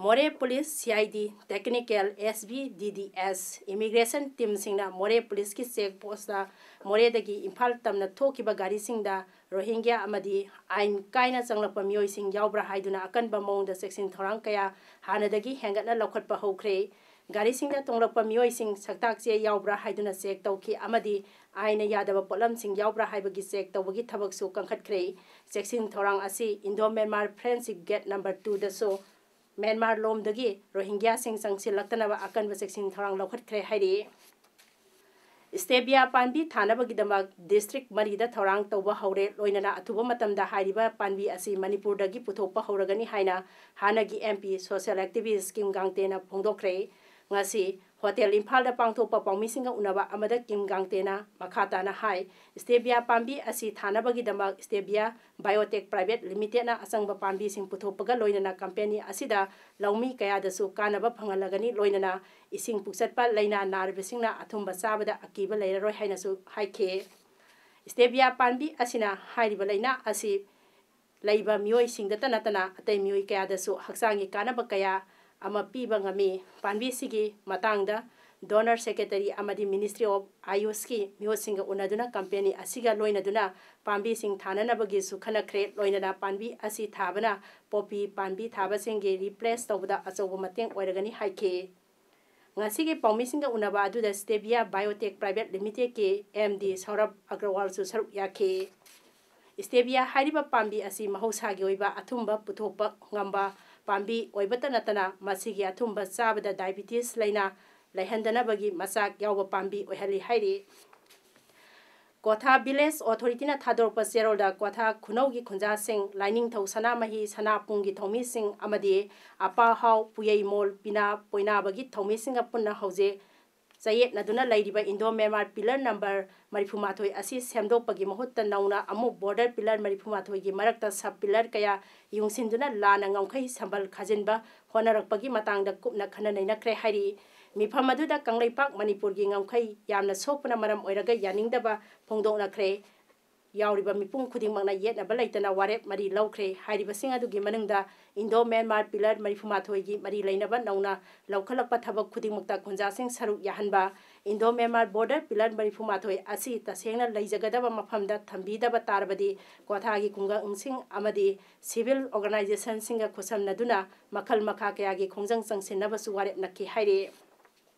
Moreh police, C I D, technical, S B, D D S, immigration ꯇꯤꯝꯁꯤꯡꯅ ꯃꯣꯔꯦ ꯄꯨꯂꯤꯁꯀꯤ ꯆꯦꯛ ꯄꯣꯁꯇ ꯃꯣꯔꯦꯗꯒꯤ ꯏꯝꯐꯥꯜ ꯇꯝꯅ ꯊꯣꯛꯈꯤꯕ ꯒꯥꯔꯤꯁꯤꯡꯗ ꯔꯣꯍꯤꯡꯒ꯭ꯌꯥ ꯑꯃꯗꯤ ꯑꯥꯏꯟ ꯀꯥꯏꯅ ꯆꯪꯂꯛꯄ ꯃꯤꯑꯣꯏꯁꯤꯡ ꯌꯥꯎꯕ꯭ꯔꯥ ꯍꯥꯏꯗꯨꯅ ꯑꯀꯟꯕ ꯃꯑꯣꯡꯗ ꯆꯦꯛꯁꯤꯟ ꯊꯧꯔꯥꯡ ꯀꯌꯥ ꯍꯥꯟꯅꯗꯒꯤ ꯍꯦꯟꯒꯠꯅ ꯂꯧꯈꯠꯄ ꯍꯧꯈ꯭ꯔꯦ꯫ ꯒꯥꯔꯤꯁꯤꯡꯗ ꯇꯣꯡꯂꯛꯄ ꯃꯤꯑꯣꯏꯁꯤꯡ ꯁꯛꯇꯥꯛ ꯆꯦ ꯌꯥꯎꯕ꯭ꯔꯥ ꯍꯥꯏꯗꯨꯅ ꯆꯦꯛ ꯇꯧꯈꯤ ꯑꯃꯗꯤ ꯑꯥꯏꯟꯅ ꯌꯥꯗꯕ ꯄꯣꯠꯂꯝꯁꯤꯡ ꯌꯥꯎꯕ꯭ꯔꯥ ꯍꯥꯏꯕꯒꯤ ꯆꯦꯛ ꯇꯧꯕꯒꯤ ꯊꯕꯛꯁꯨ ꯀꯟꯈꯠꯈ꯭ꯔꯦ꯫ ꯆꯦꯛꯁꯤꯟ ꯊꯧꯔꯥꯡ ꯑꯁꯤ Indo Myanmar friendship gate number ꯇꯨꯗꯁꯨ ꯃ꯭ꯌꯥꯟꯃꯥꯔ ꯂꯣꯝꯗꯒꯤ ꯔꯣꯍꯤꯡꯒ꯭ꯌꯥꯁꯤꯡ ꯆꯪꯁꯤꯜꯂꯛꯇꯅꯕ ꯑꯀꯟꯕ ꯆꯦꯛꯁꯤꯟ ꯊꯧꯔꯥꯡ ꯂꯧꯈꯠꯈ꯭ꯔꯦ ꯍꯥꯏꯔꯤ꯫ ꯁ꯭ꯇꯦꯕꯤꯌꯥ ꯄꯥꯝꯕꯤ ꯊꯥꯅꯕꯒꯤꯗꯃꯛ ꯗꯤꯁꯇ꯭ꯔꯤꯛ ꯃꯔꯤꯗ ꯊꯧꯔꯥꯡ ꯇꯧꯕ ꯍꯧꯔꯦ꯫ ꯂꯣꯏꯅꯅ ꯑꯊꯨꯕ ꯃꯇꯝꯗ ꯍꯥꯏꯔꯤꯕ ꯄꯥꯝꯕꯤ ꯑꯁꯤ ꯃꯅꯤꯄꯨꯔꯗꯒꯤ ꯄꯨꯊꯣꯛꯄ ꯍꯧꯔꯒꯅꯤ ꯍꯥꯏꯅ ꯍꯥꯟꯅꯒꯤ ꯑꯦꯝ ꯄꯤ ꯁꯣꯁꯤꯌꯦꯜ ꯑꯦꯛꯇꯤꯚꯤꯁ ꯀꯤꯝ ꯒꯥꯡꯇꯦꯅ ꯐꯣꯡꯗꯣꯛꯈ꯭ꯔꯦ꯫ ꯉꯁꯤ ꯍꯣꯇꯦꯜ ꯏꯝꯐꯥꯜꯗ ꯄꯥꯡꯊꯣꯛꯄ ꯄꯥꯎꯃꯤꯁꯤꯡꯒ ꯎꯅꯕ ꯑꯃꯗ ꯀꯤꯝ ꯒꯥꯡꯇꯦꯅ ꯃꯈꯥ ꯇꯥꯅ ꯍꯥꯏ, ꯁ꯭ꯇꯦꯕꯤꯌꯥ ꯄꯥꯝꯕꯤ ꯑꯁꯤ ꯊꯥꯅꯕꯒꯤꯗꯃꯛ ꯁ꯭ꯇꯦꯕꯤꯌꯥ ꯕꯥꯏꯑꯣꯇꯦꯛ ꯄ꯭ꯔꯥꯏꯚꯦꯠ ꯂꯤꯃꯤꯇꯦꯗꯅ ꯑꯆꯪꯕ ꯄꯥꯝꯕꯤꯁꯤꯡ ꯄꯨꯊꯣꯛꯄꯒ ꯂꯣꯏꯅꯅ ꯀꯝꯄꯦꯅꯤ ꯑꯁꯤꯗ ꯂꯧꯃꯤ ꯀꯌꯥꯗꯁꯨ ꯀꯥꯟꯅꯕ ꯐꯪꯍꯜꯂꯒꯅꯤ꯫ ꯂꯣꯏꯅꯅ ꯏꯁꯤꯡ ꯄꯨꯛꯆꯠꯄ ꯂꯥꯏꯅꯥ ꯅꯥꯔꯕꯁꯤꯡꯅ ꯑꯊꯨꯝꯕ ꯆꯥꯕꯗ ꯑꯀꯤꯕ ꯂꯩꯔꯔꯣꯏ ꯍꯥꯏꯅꯁꯨ ꯍꯥꯏꯈꯤ꯫ ꯁ꯭ꯇꯦꯕꯤꯌꯥ ꯄꯥꯝꯕꯤ ꯑꯁꯤꯅ ꯍꯥꯏꯔꯤꯕ ꯂꯥꯏꯅꯥ ꯑꯁꯤ ꯂꯩꯕ ꯃꯤꯑꯣꯏꯁꯤꯡꯗꯇ ꯅꯠꯇꯅ ꯑꯇꯩ ꯃꯤꯑꯣꯏ ꯀꯌꯥꯗꯁꯨ ꯍꯛꯆꯥꯡꯒꯤ ꯀꯥꯟꯅꯕ ꯀꯌꯥ ꯑꯃ ꯄꯤꯕ ꯉꯝꯃꯤ꯫ ꯄꯥꯝꯕꯤꯁꯤꯒꯤ ꯃꯇꯥꯡꯗ ꯗꯣꯅꯔ ꯁꯦꯀ꯭ꯔꯦꯇꯔꯤ ꯑꯃꯗꯤ ꯃꯤꯅꯤꯁꯇ꯭ꯔꯤ ꯑꯣꯐ ꯑꯥꯌꯨꯁꯀꯤ ꯃꯤꯑꯣꯏꯁꯤꯡꯒ ꯎꯅꯗꯨꯅ ꯀꯝꯄꯦꯅꯤ ꯑꯁꯤꯒ ꯂꯣꯏꯅꯗꯨꯅ ꯄꯥꯝꯕꯤꯁꯤꯡ ꯊꯥꯅꯅꯕꯒꯤꯁꯨ ꯈꯟꯅꯈ꯭ꯔꯦ꯫ ꯂꯣꯏꯅꯅ ꯄꯥꯝꯕꯤ ꯑꯁꯤ ꯊꯥꯕꯅ ꯄꯣꯄꯤ ꯄꯥꯝꯕꯤ ꯊꯥꯕꯁꯤꯡꯒꯤ ꯔꯤꯄ꯭ꯂꯦꯁ ꯇꯧꯕꯗ ꯑꯆꯧꯕ ꯃꯇꯦꯡ ꯑꯣꯏꯔꯒꯅꯤ ꯍꯥꯏꯈꯤ꯫ ꯉꯁꯤꯒꯤ ꯄꯥꯎꯃꯤꯁꯤꯡꯒ ꯎꯅꯕ ꯑꯗꯨꯗ ꯁ꯭ꯇꯦꯕꯤꯌꯥ ꯕꯥꯏꯑꯣꯇꯦꯛ ꯄ꯭ꯔꯥꯏꯚꯦꯠ ꯂꯤꯃꯤꯇꯦꯗꯀꯤ ꯑꯦꯝ ꯗꯤ ꯁꯧꯔꯚ ꯑꯒ꯭ꯔꯋꯥꯜꯁꯨ ꯁꯔꯨꯛ ꯌꯥꯈꯤ꯫ ꯁ꯭ꯇꯦꯕꯤꯌꯥ ꯍꯥꯏꯔꯤꯕ ꯄꯥꯝꯕꯤ ꯑꯁꯤ ꯃꯍꯧꯁꯥꯒꯤ ꯑꯣꯏꯕ ꯑꯊꯨꯝꯕ ꯄꯨꯊꯣꯛꯄ ꯉꯝꯕ ꯄꯥꯝꯕꯤ ꯑꯣꯏꯕꯇ ꯅꯠꯇꯅ ꯃꯁꯤꯒꯤ ꯑꯊꯨꯝꯕ ꯆꯥꯕꯗ ꯗꯥꯏꯕꯤꯇꯤꯁ ꯂꯥꯏꯅꯥ ꯂꯩꯍꯟꯗꯅꯕꯒꯤ ꯃꯆꯥꯛ ꯌꯥꯎꯕ ꯄꯥꯝꯕꯤ ꯑꯣꯏꯍꯜꯂꯤ ꯍꯥꯏꯔꯤ꯫ ꯀ꯭ꯋꯥꯊꯥ ꯚꯤꯂꯦꯖ ꯑꯣꯊꯣꯔꯤꯇꯤꯅ ꯊꯥꯗꯣꯔꯛꯄ ꯆꯦꯔꯣꯜꯗ ꯀ꯭ꯋꯥꯊꯥ ꯈꯨꯅꯧꯒꯤ ꯈꯨꯟꯖꯥꯁꯤꯡ, ꯂꯥꯏꯅꯤꯡꯊꯧ ꯁꯅꯥꯃꯍꯤ, ꯁꯅꯥꯄꯨꯡꯒꯤ ꯊꯧꯃꯤꯁꯤꯡ ꯑꯃꯗꯤ ꯑꯄꯥꯍꯥꯎ, ꯄꯨꯌꯩꯃꯣꯜ, ꯄꯤꯅꯥ, ꯄꯣꯏꯅꯥꯕꯒꯤ ꯊꯧꯃꯤꯁꯤꯡꯒ ꯄꯨꯟꯅ ꯍꯧꯖꯤꯛ ꯆꯌꯦꯠꯅꯗꯨꯅ ꯂꯩꯔꯤꯕ ꯏꯟꯗꯣ ꯃ꯭ꯌꯥꯟꯃꯥꯔ ꯄꯤꯂꯔ ꯅꯝꯕꯔ ꯃꯔꯤꯐꯨ ꯃꯥꯊꯣꯏ ꯑꯁꯤ ꯁꯦꯝꯗꯣꯛꯄꯒꯤ ꯃꯍꯨꯠꯇ ꯅꯧꯅ ꯑꯃꯨꯛ ꯕꯣꯔꯗꯔ ꯄꯤꯂꯔ ꯃꯔꯤꯐꯨ ꯃꯥꯊꯣꯏꯒꯤ ꯃꯔꯛꯇ ꯁꯕ ꯄꯤꯂꯔ ꯀꯌꯥ ꯌꯨꯡꯁꯤꯟꯗꯨꯅ ꯂꯥꯟꯅ ꯉꯝꯈꯩ ꯁꯝꯕꯜ ꯈꯥꯖꯤꯟꯕ ꯍꯣꯠꯅꯔꯛꯄꯒꯤ ꯃꯇꯥꯡꯗ ꯀꯨꯞꯅ ꯈꯟꯅ ꯅꯩꯅꯈ꯭ꯔꯦ ꯍꯥꯏꯔꯤ꯫ ꯃꯤꯐꯝ ꯑꯗꯨꯗ ꯀꯪꯂꯩꯄꯥꯛ ꯃꯅꯤꯄꯨꯔꯒꯤ ꯉꯝꯈꯩ ꯌꯥꯝꯅ ꯁꯣꯛꯄꯅ ꯃꯔꯝ ꯑꯣꯏꯔꯒ ꯌꯥꯅꯤꯡꯗꯕ ꯐꯣꯡꯗꯣꯛꯅꯈ꯭ꯔꯦ꯫ ꯌꯥꯎꯔꯤꯕ ꯃꯤꯄꯨꯝ ꯈꯨꯗꯤꯡꯃꯛꯅ ꯌꯦꯠꯅꯕ ꯂꯩꯇꯅ ꯋꯥꯔꯦꯞ ꯃꯔꯤ ꯂꯧꯈ꯭ꯔꯦ꯫ ꯍꯥꯏꯔꯤꯕꯁꯤꯡ ꯑꯗꯨꯒꯤ ꯃꯅꯨꯡꯗ ꯏꯟꯗꯣ ꯃ꯭ꯌꯥꯟꯃꯥꯔ ꯄꯤꯂꯔ ꯃꯔꯤꯐꯨ ꯃꯥꯊꯣꯏꯒꯤ ꯃꯔꯤ ꯂꯩꯅꯕ ꯅꯧꯅ ꯂꯧꯈꯠꯂꯛꯄ ꯊꯕꯛ ꯈꯨꯗꯤꯡꯃꯛꯇ ꯈꯨꯟꯖꯥꯁꯤꯡ ꯁꯔꯨꯛ ꯌꯥꯍꯟꯕ, ꯏꯟꯗꯣ ꯃ꯭ꯌꯥꯟꯃꯥꯔ ꯕꯣꯔꯗꯔ ꯄꯤꯂꯔ ꯃꯔꯤꯐꯨ ꯃꯥꯊꯣꯏ ꯑꯁꯤ ꯇꯁꯦꯡꯅ ꯂꯩꯖꯒꯗꯕ ꯃꯐꯝꯗ ꯊꯝꯕꯤꯗꯕ ꯇꯥꯔꯕꯗꯤ ꯀ꯭ꯋꯥꯊꯥꯒꯤ ꯈꯨꯡꯒꯪꯁꯤꯡ ꯑꯃꯗꯤ ꯁꯤꯚꯤꯜ ꯑꯣꯔꯒꯅꯥꯏꯖꯦꯁꯟꯁꯤꯡꯒ ꯈꯨꯠꯁꯝꯅꯗꯨꯅ ꯃꯈꯜ ꯃꯈꯥ ꯀꯌꯥꯒꯤ ꯈꯣꯡꯖꯪ ꯆꯪꯁꯤꯟꯅꯕꯁꯨ ꯋꯥꯔꯦꯞ ꯅꯈꯤ ꯍꯥꯏꯔꯤ꯫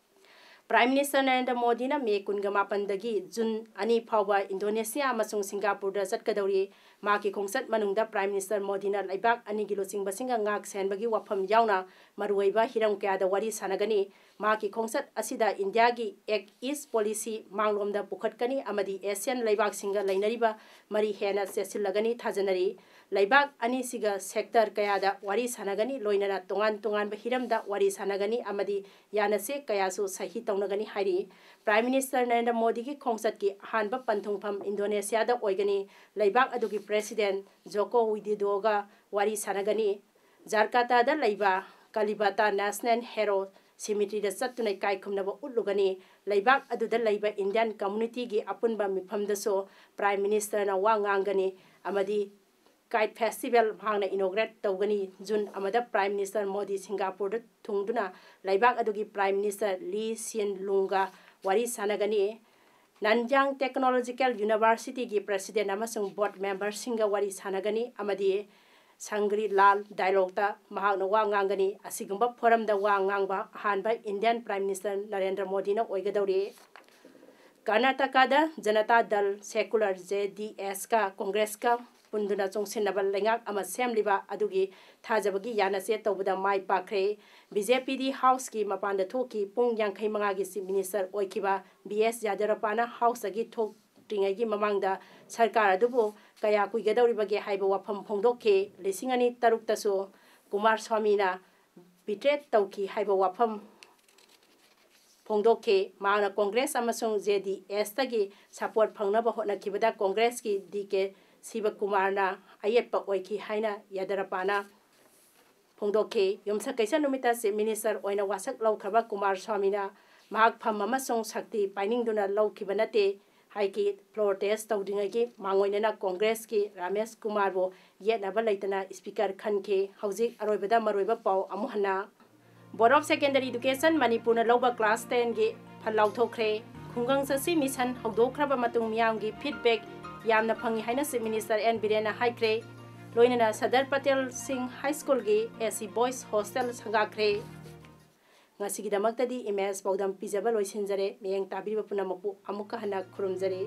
Prime Minister ꯅꯔꯦꯟꯗ꯭ꯔ ꯃꯣꯗꯤꯅ ꯃꯦ ꯀꯨꯟꯒ ꯃꯥꯄꯟꯗꯒꯤ ꯖꯨꯟ ꯑꯅꯤ ꯐꯥꯎꯕ ꯏꯟꯗꯣꯅꯦꯁꯤꯌꯥ ꯑꯃꯁꯨꯡ ꯁꯤꯡꯒꯥꯄꯨꯔꯗ ꯆꯠꯀꯗꯧꯔꯤ꯫ ꯃꯍꯥꯛꯀꯤ ꯈꯣꯡꯆꯠ ꯃꯅꯨꯡꯗ Prime Minister ꯃꯣꯗꯤꯅ ꯂꯩꯕꯥꯛ ꯑꯅꯤꯒꯤ ꯂꯨꯆꯤꯡꯕꯁꯤꯡꯒ ꯉꯥꯛ ꯁꯦꯟꯕꯒꯤ ꯋꯥꯐꯝ ꯌꯥꯎꯅ ꯃꯔꯨꯑꯣꯏꯕ ꯍꯤꯔꯝ ꯀꯌꯥꯗ ꯋꯥꯔꯤ ꯁꯥꯟꯅꯒꯅꯤ꯫ ꯃꯍꯥꯛꯀꯤ ꯈꯣꯡꯆꯠ ꯑꯁꯤꯗ ꯏꯟꯗꯤꯌꯥꯒꯤ Act East Policy ꯃꯥꯡꯂꯣꯝꯗ ꯄꯨꯈꯠꯀꯅꯤ ꯑꯃꯗꯤ ꯑꯦꯁꯤꯌꯥꯟ ꯂꯩꯕꯥꯛꯁꯤꯡꯒ ꯂꯩꯅꯔꯤꯕ ꯃꯔꯤ ꯍꯦꯟꯅ ꯆꯦꯠꯁꯤꯜꯂꯒꯅꯤ ꯊꯥꯖꯅꯔꯤ꯫ ꯂꯩꯕꯥꯛ ꯑꯅꯤꯁꯤꯒ sector ꯀꯌꯥꯗ ꯋꯥꯔꯤ ꯁꯥꯟꯅꯒꯅꯤ, ꯂꯣꯏꯅꯅ ꯇꯣꯉꯥꯟ ꯇꯣꯉꯥꯟꯕ ꯍꯤꯔꯝꯗ ꯋꯥꯔꯤ ꯁꯥꯟꯅꯒꯅꯤ ꯑꯃꯗꯤ ꯌꯥꯅꯁꯦ ꯀꯌꯥꯁꯨ ꯁꯍꯤ ꯇꯧꯅꯒꯅꯤ ꯍꯥꯏꯔꯤ꯫ Prime Minister ꯅꯔꯦꯟꯗ꯭ꯔ ꯃꯣꯗꯤꯒꯤ ꯈꯣꯡꯆꯠꯀꯤ ꯑꯍꯥꯟꯕ ꯄꯟꯊꯨꯡꯐꯝ ꯏꯟꯗꯣꯅꯦꯁꯤꯌꯥꯗ ꯑꯣꯏꯒꯅꯤ꯫ ꯂꯩꯕꯥꯛ ꯑꯗꯨꯒꯤ President Joko Widodoꯒ ꯋꯥꯔꯤ ꯁꯥꯟꯅꯒꯅꯤ꯫ ꯖꯥꯔꯀꯥꯇꯥꯗ ꯂꯩꯕ ꯀꯂꯤꯕꯇꯥ National Hero Cemeteryꯗ ꯆꯠꯇꯨꯅ ꯏꯀꯥꯏ ꯈꯨꯝꯅꯕ ꯎꯠꯂꯨꯒꯅꯤ꯫ ꯂꯩꯕꯥꯛ ꯑꯗꯨꯗ ꯂꯩꯕ Indian communityꯒꯤ ꯑꯄꯨꯟꯕ ꯃꯤꯐꯝꯗꯁꯨ Prime Ministerꯅ ꯋꯥ ꯉꯥꯡꯒꯅꯤ ꯑꯃꯗꯤ Kite Festival ꯃꯍꯥꯛꯅ inaugurate ꯇꯧꯒꯅꯤ꯫ ꯖꯨꯟ ꯑꯃꯗ Prime Minister ꯃꯣꯗꯤ ꯁꯤꯡꯒꯥꯄꯨꯔꯗ ꯊꯨꯡꯗꯨꯅ ꯂꯩꯕꯥꯛ ꯑꯗꯨꯒꯤ Prime Minister Lee Hsien Loongꯒ ꯋꯥꯔꯤ ꯁꯥꯟꯅꯒꯅꯤ꯫ Nanyang Technological Universityꯒꯤ President ꯑꯃꯁꯨꯡ Board Memberꯁꯤꯡꯒ ꯋꯥꯔꯤ ꯁꯥꯟꯅꯒꯅꯤ ꯑꯃꯗꯤ Shangri-La Dialogueꯇ ꯃꯍꯥꯛꯅ ꯋꯥ ꯉꯥꯡꯒꯅꯤ꯫ ꯑꯁꯤꯒꯨꯝꯕ forumꯗ ꯋꯥ ꯉꯥꯡꯕ ꯑꯍꯥꯟꯕ Indian Prime Minister ꯅꯔꯦꯟꯗ꯭ꯔ ꯃꯣꯗꯤꯅ ꯑꯣꯏꯒꯗꯧꯔꯤ꯫ ꯀꯔꯅꯥꯇꯀꯥꯗ ꯖꯅꯇꯥ ꯗꯜ, Secular, JDSꯀ Congressꯀ ꯄꯨꯟꯗꯨꯅ ꯆꯨꯡꯁꯤꯟꯅꯕ ꯂꯩꯉꯥꯛ ꯑꯃ ꯁꯦꯝꯂꯤꯕ ꯑꯗꯨꯒꯤ ꯊꯥꯖꯕꯒꯤ ꯌꯥꯅꯆꯦ ꯇꯧꯕꯗ ꯃꯥꯏ ꯄꯥꯛꯈ꯭ꯔꯦ꯫ BJPꯗꯤ Houseꯀꯤ ꯃꯄꯥꯟꯗ ꯊꯣꯛꯈꯤ꯫ ꯄꯨꯡ ꯌꯥꯡꯈꯩ ꯃꯉꯥꯒꯤ Chief Minister ꯑꯣꯏꯈꯤꯕ ꯕꯤ ꯑꯦꯁ ꯌꯥꯗ꯭ꯔꯄꯥꯅ Houseꯇꯒꯤ ꯊꯣꯛꯇ꯭ꯔꯤꯉꯩꯒꯤ ꯃꯃꯥꯡꯗ ꯁꯔꯀꯥꯔ ꯑꯗꯨꯕꯨ ꯀꯌꯥ ꯀꯨꯏꯒꯗꯧꯔꯤꯕꯒꯦ ꯍꯥꯏꯕ ꯋꯥꯐꯝ ꯐꯣꯡꯗꯣꯛꯈꯤ꯫ ꯂꯤꯁꯤꯡ ꯑꯅꯤ ꯇꯔꯨꯛꯇꯁꯨ ꯀꯨꯃꯥꯔ ꯁ꯭ꯋꯥꯃꯤꯅ betray ꯇꯧꯈꯤ ꯍꯥꯏꯕ ꯋꯥꯐꯝ ꯐꯣꯡꯗꯣꯛꯈꯤ꯫ ꯃꯍꯥꯛꯅ Congress ꯑꯃꯁꯨꯡ JDSꯇꯒꯤ support ꯐꯪꯅꯕ ꯍꯣꯠꯅꯈꯤꯕꯗ Congressꯀꯤ ꯗꯤ ꯀꯦ ꯁꯤꯕꯀꯨꯃꯥꯔꯅ ꯑꯌꯦꯠꯄ ꯑꯣꯏꯈꯤ ꯍꯥꯏꯅ ꯌꯥꯗ꯭ꯔꯄꯥꯅ ꯐꯣꯡꯗꯣꯛꯈꯤ꯫ ꯌꯨꯝꯁꯀꯩꯁ ꯅꯨꯃꯤꯠꯇ Chief Minister ꯑꯣꯏꯅ ꯋꯥꯁꯛ ꯂꯧꯈ꯭ꯔꯕ ꯀꯨꯃꯥꯔ ꯁ꯭ꯋꯥꯃꯤꯅ ꯃꯍꯥꯛ ꯐꯝ ꯑꯃꯁꯨꯡ ꯁꯛꯇꯤ ꯄꯥꯏꯅꯤꯡꯗꯨꯅ ꯂꯧꯈꯤꯕ ꯅꯠꯇꯦ ꯍꯥꯏꯈꯤ꯫ Floor test ꯇꯧꯗ꯭ꯔꯤꯉꯩꯒꯤ ꯃꯥꯡꯑꯣꯏꯅꯅ ꯀꯣꯡꯒ꯭ꯔꯦꯁꯀꯤ ꯔꯥꯃꯦꯁ ꯀꯨꯃꯥꯔꯕꯨ ꯌꯦꯠꯅꯕ ꯂꯩꯇꯅ speaker ꯈꯟꯈꯤ꯫ ꯍꯧꯖꯤꯛ ꯑꯔꯣꯏꯕꯗ ꯃꯔꯨꯑꯣꯏꯕ ꯄꯥꯎ ꯑꯃꯨꯛ ꯍꯟꯅ꯫ Board of Secondary Education ꯃꯅꯤꯄꯨꯔꯅ ꯂꯧꯕ class ten ꯒꯤ ꯐꯜ ꯂꯥꯎꯊꯣꯛꯈ꯭ꯔꯦ꯫ ꯈꯨꯡꯒꯪ ꯆꯠꯁꯤ mission ꯍꯧꯗꯣꯛꯈ꯭ꯔꯕ ꯃꯇꯨꯡ ꯃꯤꯌꯥꯝꯒꯤ feedback ꯌꯥꯝꯅ ꯐꯪꯉꯤ ꯍꯥꯏꯅ Chief Minister ꯑꯦꯟ ꯕꯤꯔꯦꯟꯅ ꯍꯥꯏꯈ꯭ꯔꯦ꯫ ꯂꯣꯏꯅꯅ ꯁꯔꯗꯥꯔ ꯄꯇꯦꯜ ꯁꯤꯡ ꯍꯥꯏ ꯁ꯭ꯀꯨꯜꯒꯤ AC boys hostel ꯁꯪꯒꯥꯈ꯭ꯔꯦ꯫ ꯉꯁꯤꯒꯤꯗꯃꯛꯇꯗꯤ ꯏꯃꯦꯖ ꯄꯥꯎꯗꯝ ꯄꯤꯖꯕ ꯂꯣꯏꯁꯤꯟꯖꯔꯦ꯫ ꯃꯤꯠꯌꯦꯡ ꯇꯥꯕꯤꯔꯤꯕ ꯄꯨꯝꯅꯃꯛꯄꯨ ꯑꯃꯨꯛꯀ ꯍꯟꯅ ꯈꯨꯔꯨꯝꯖꯔꯤ꯫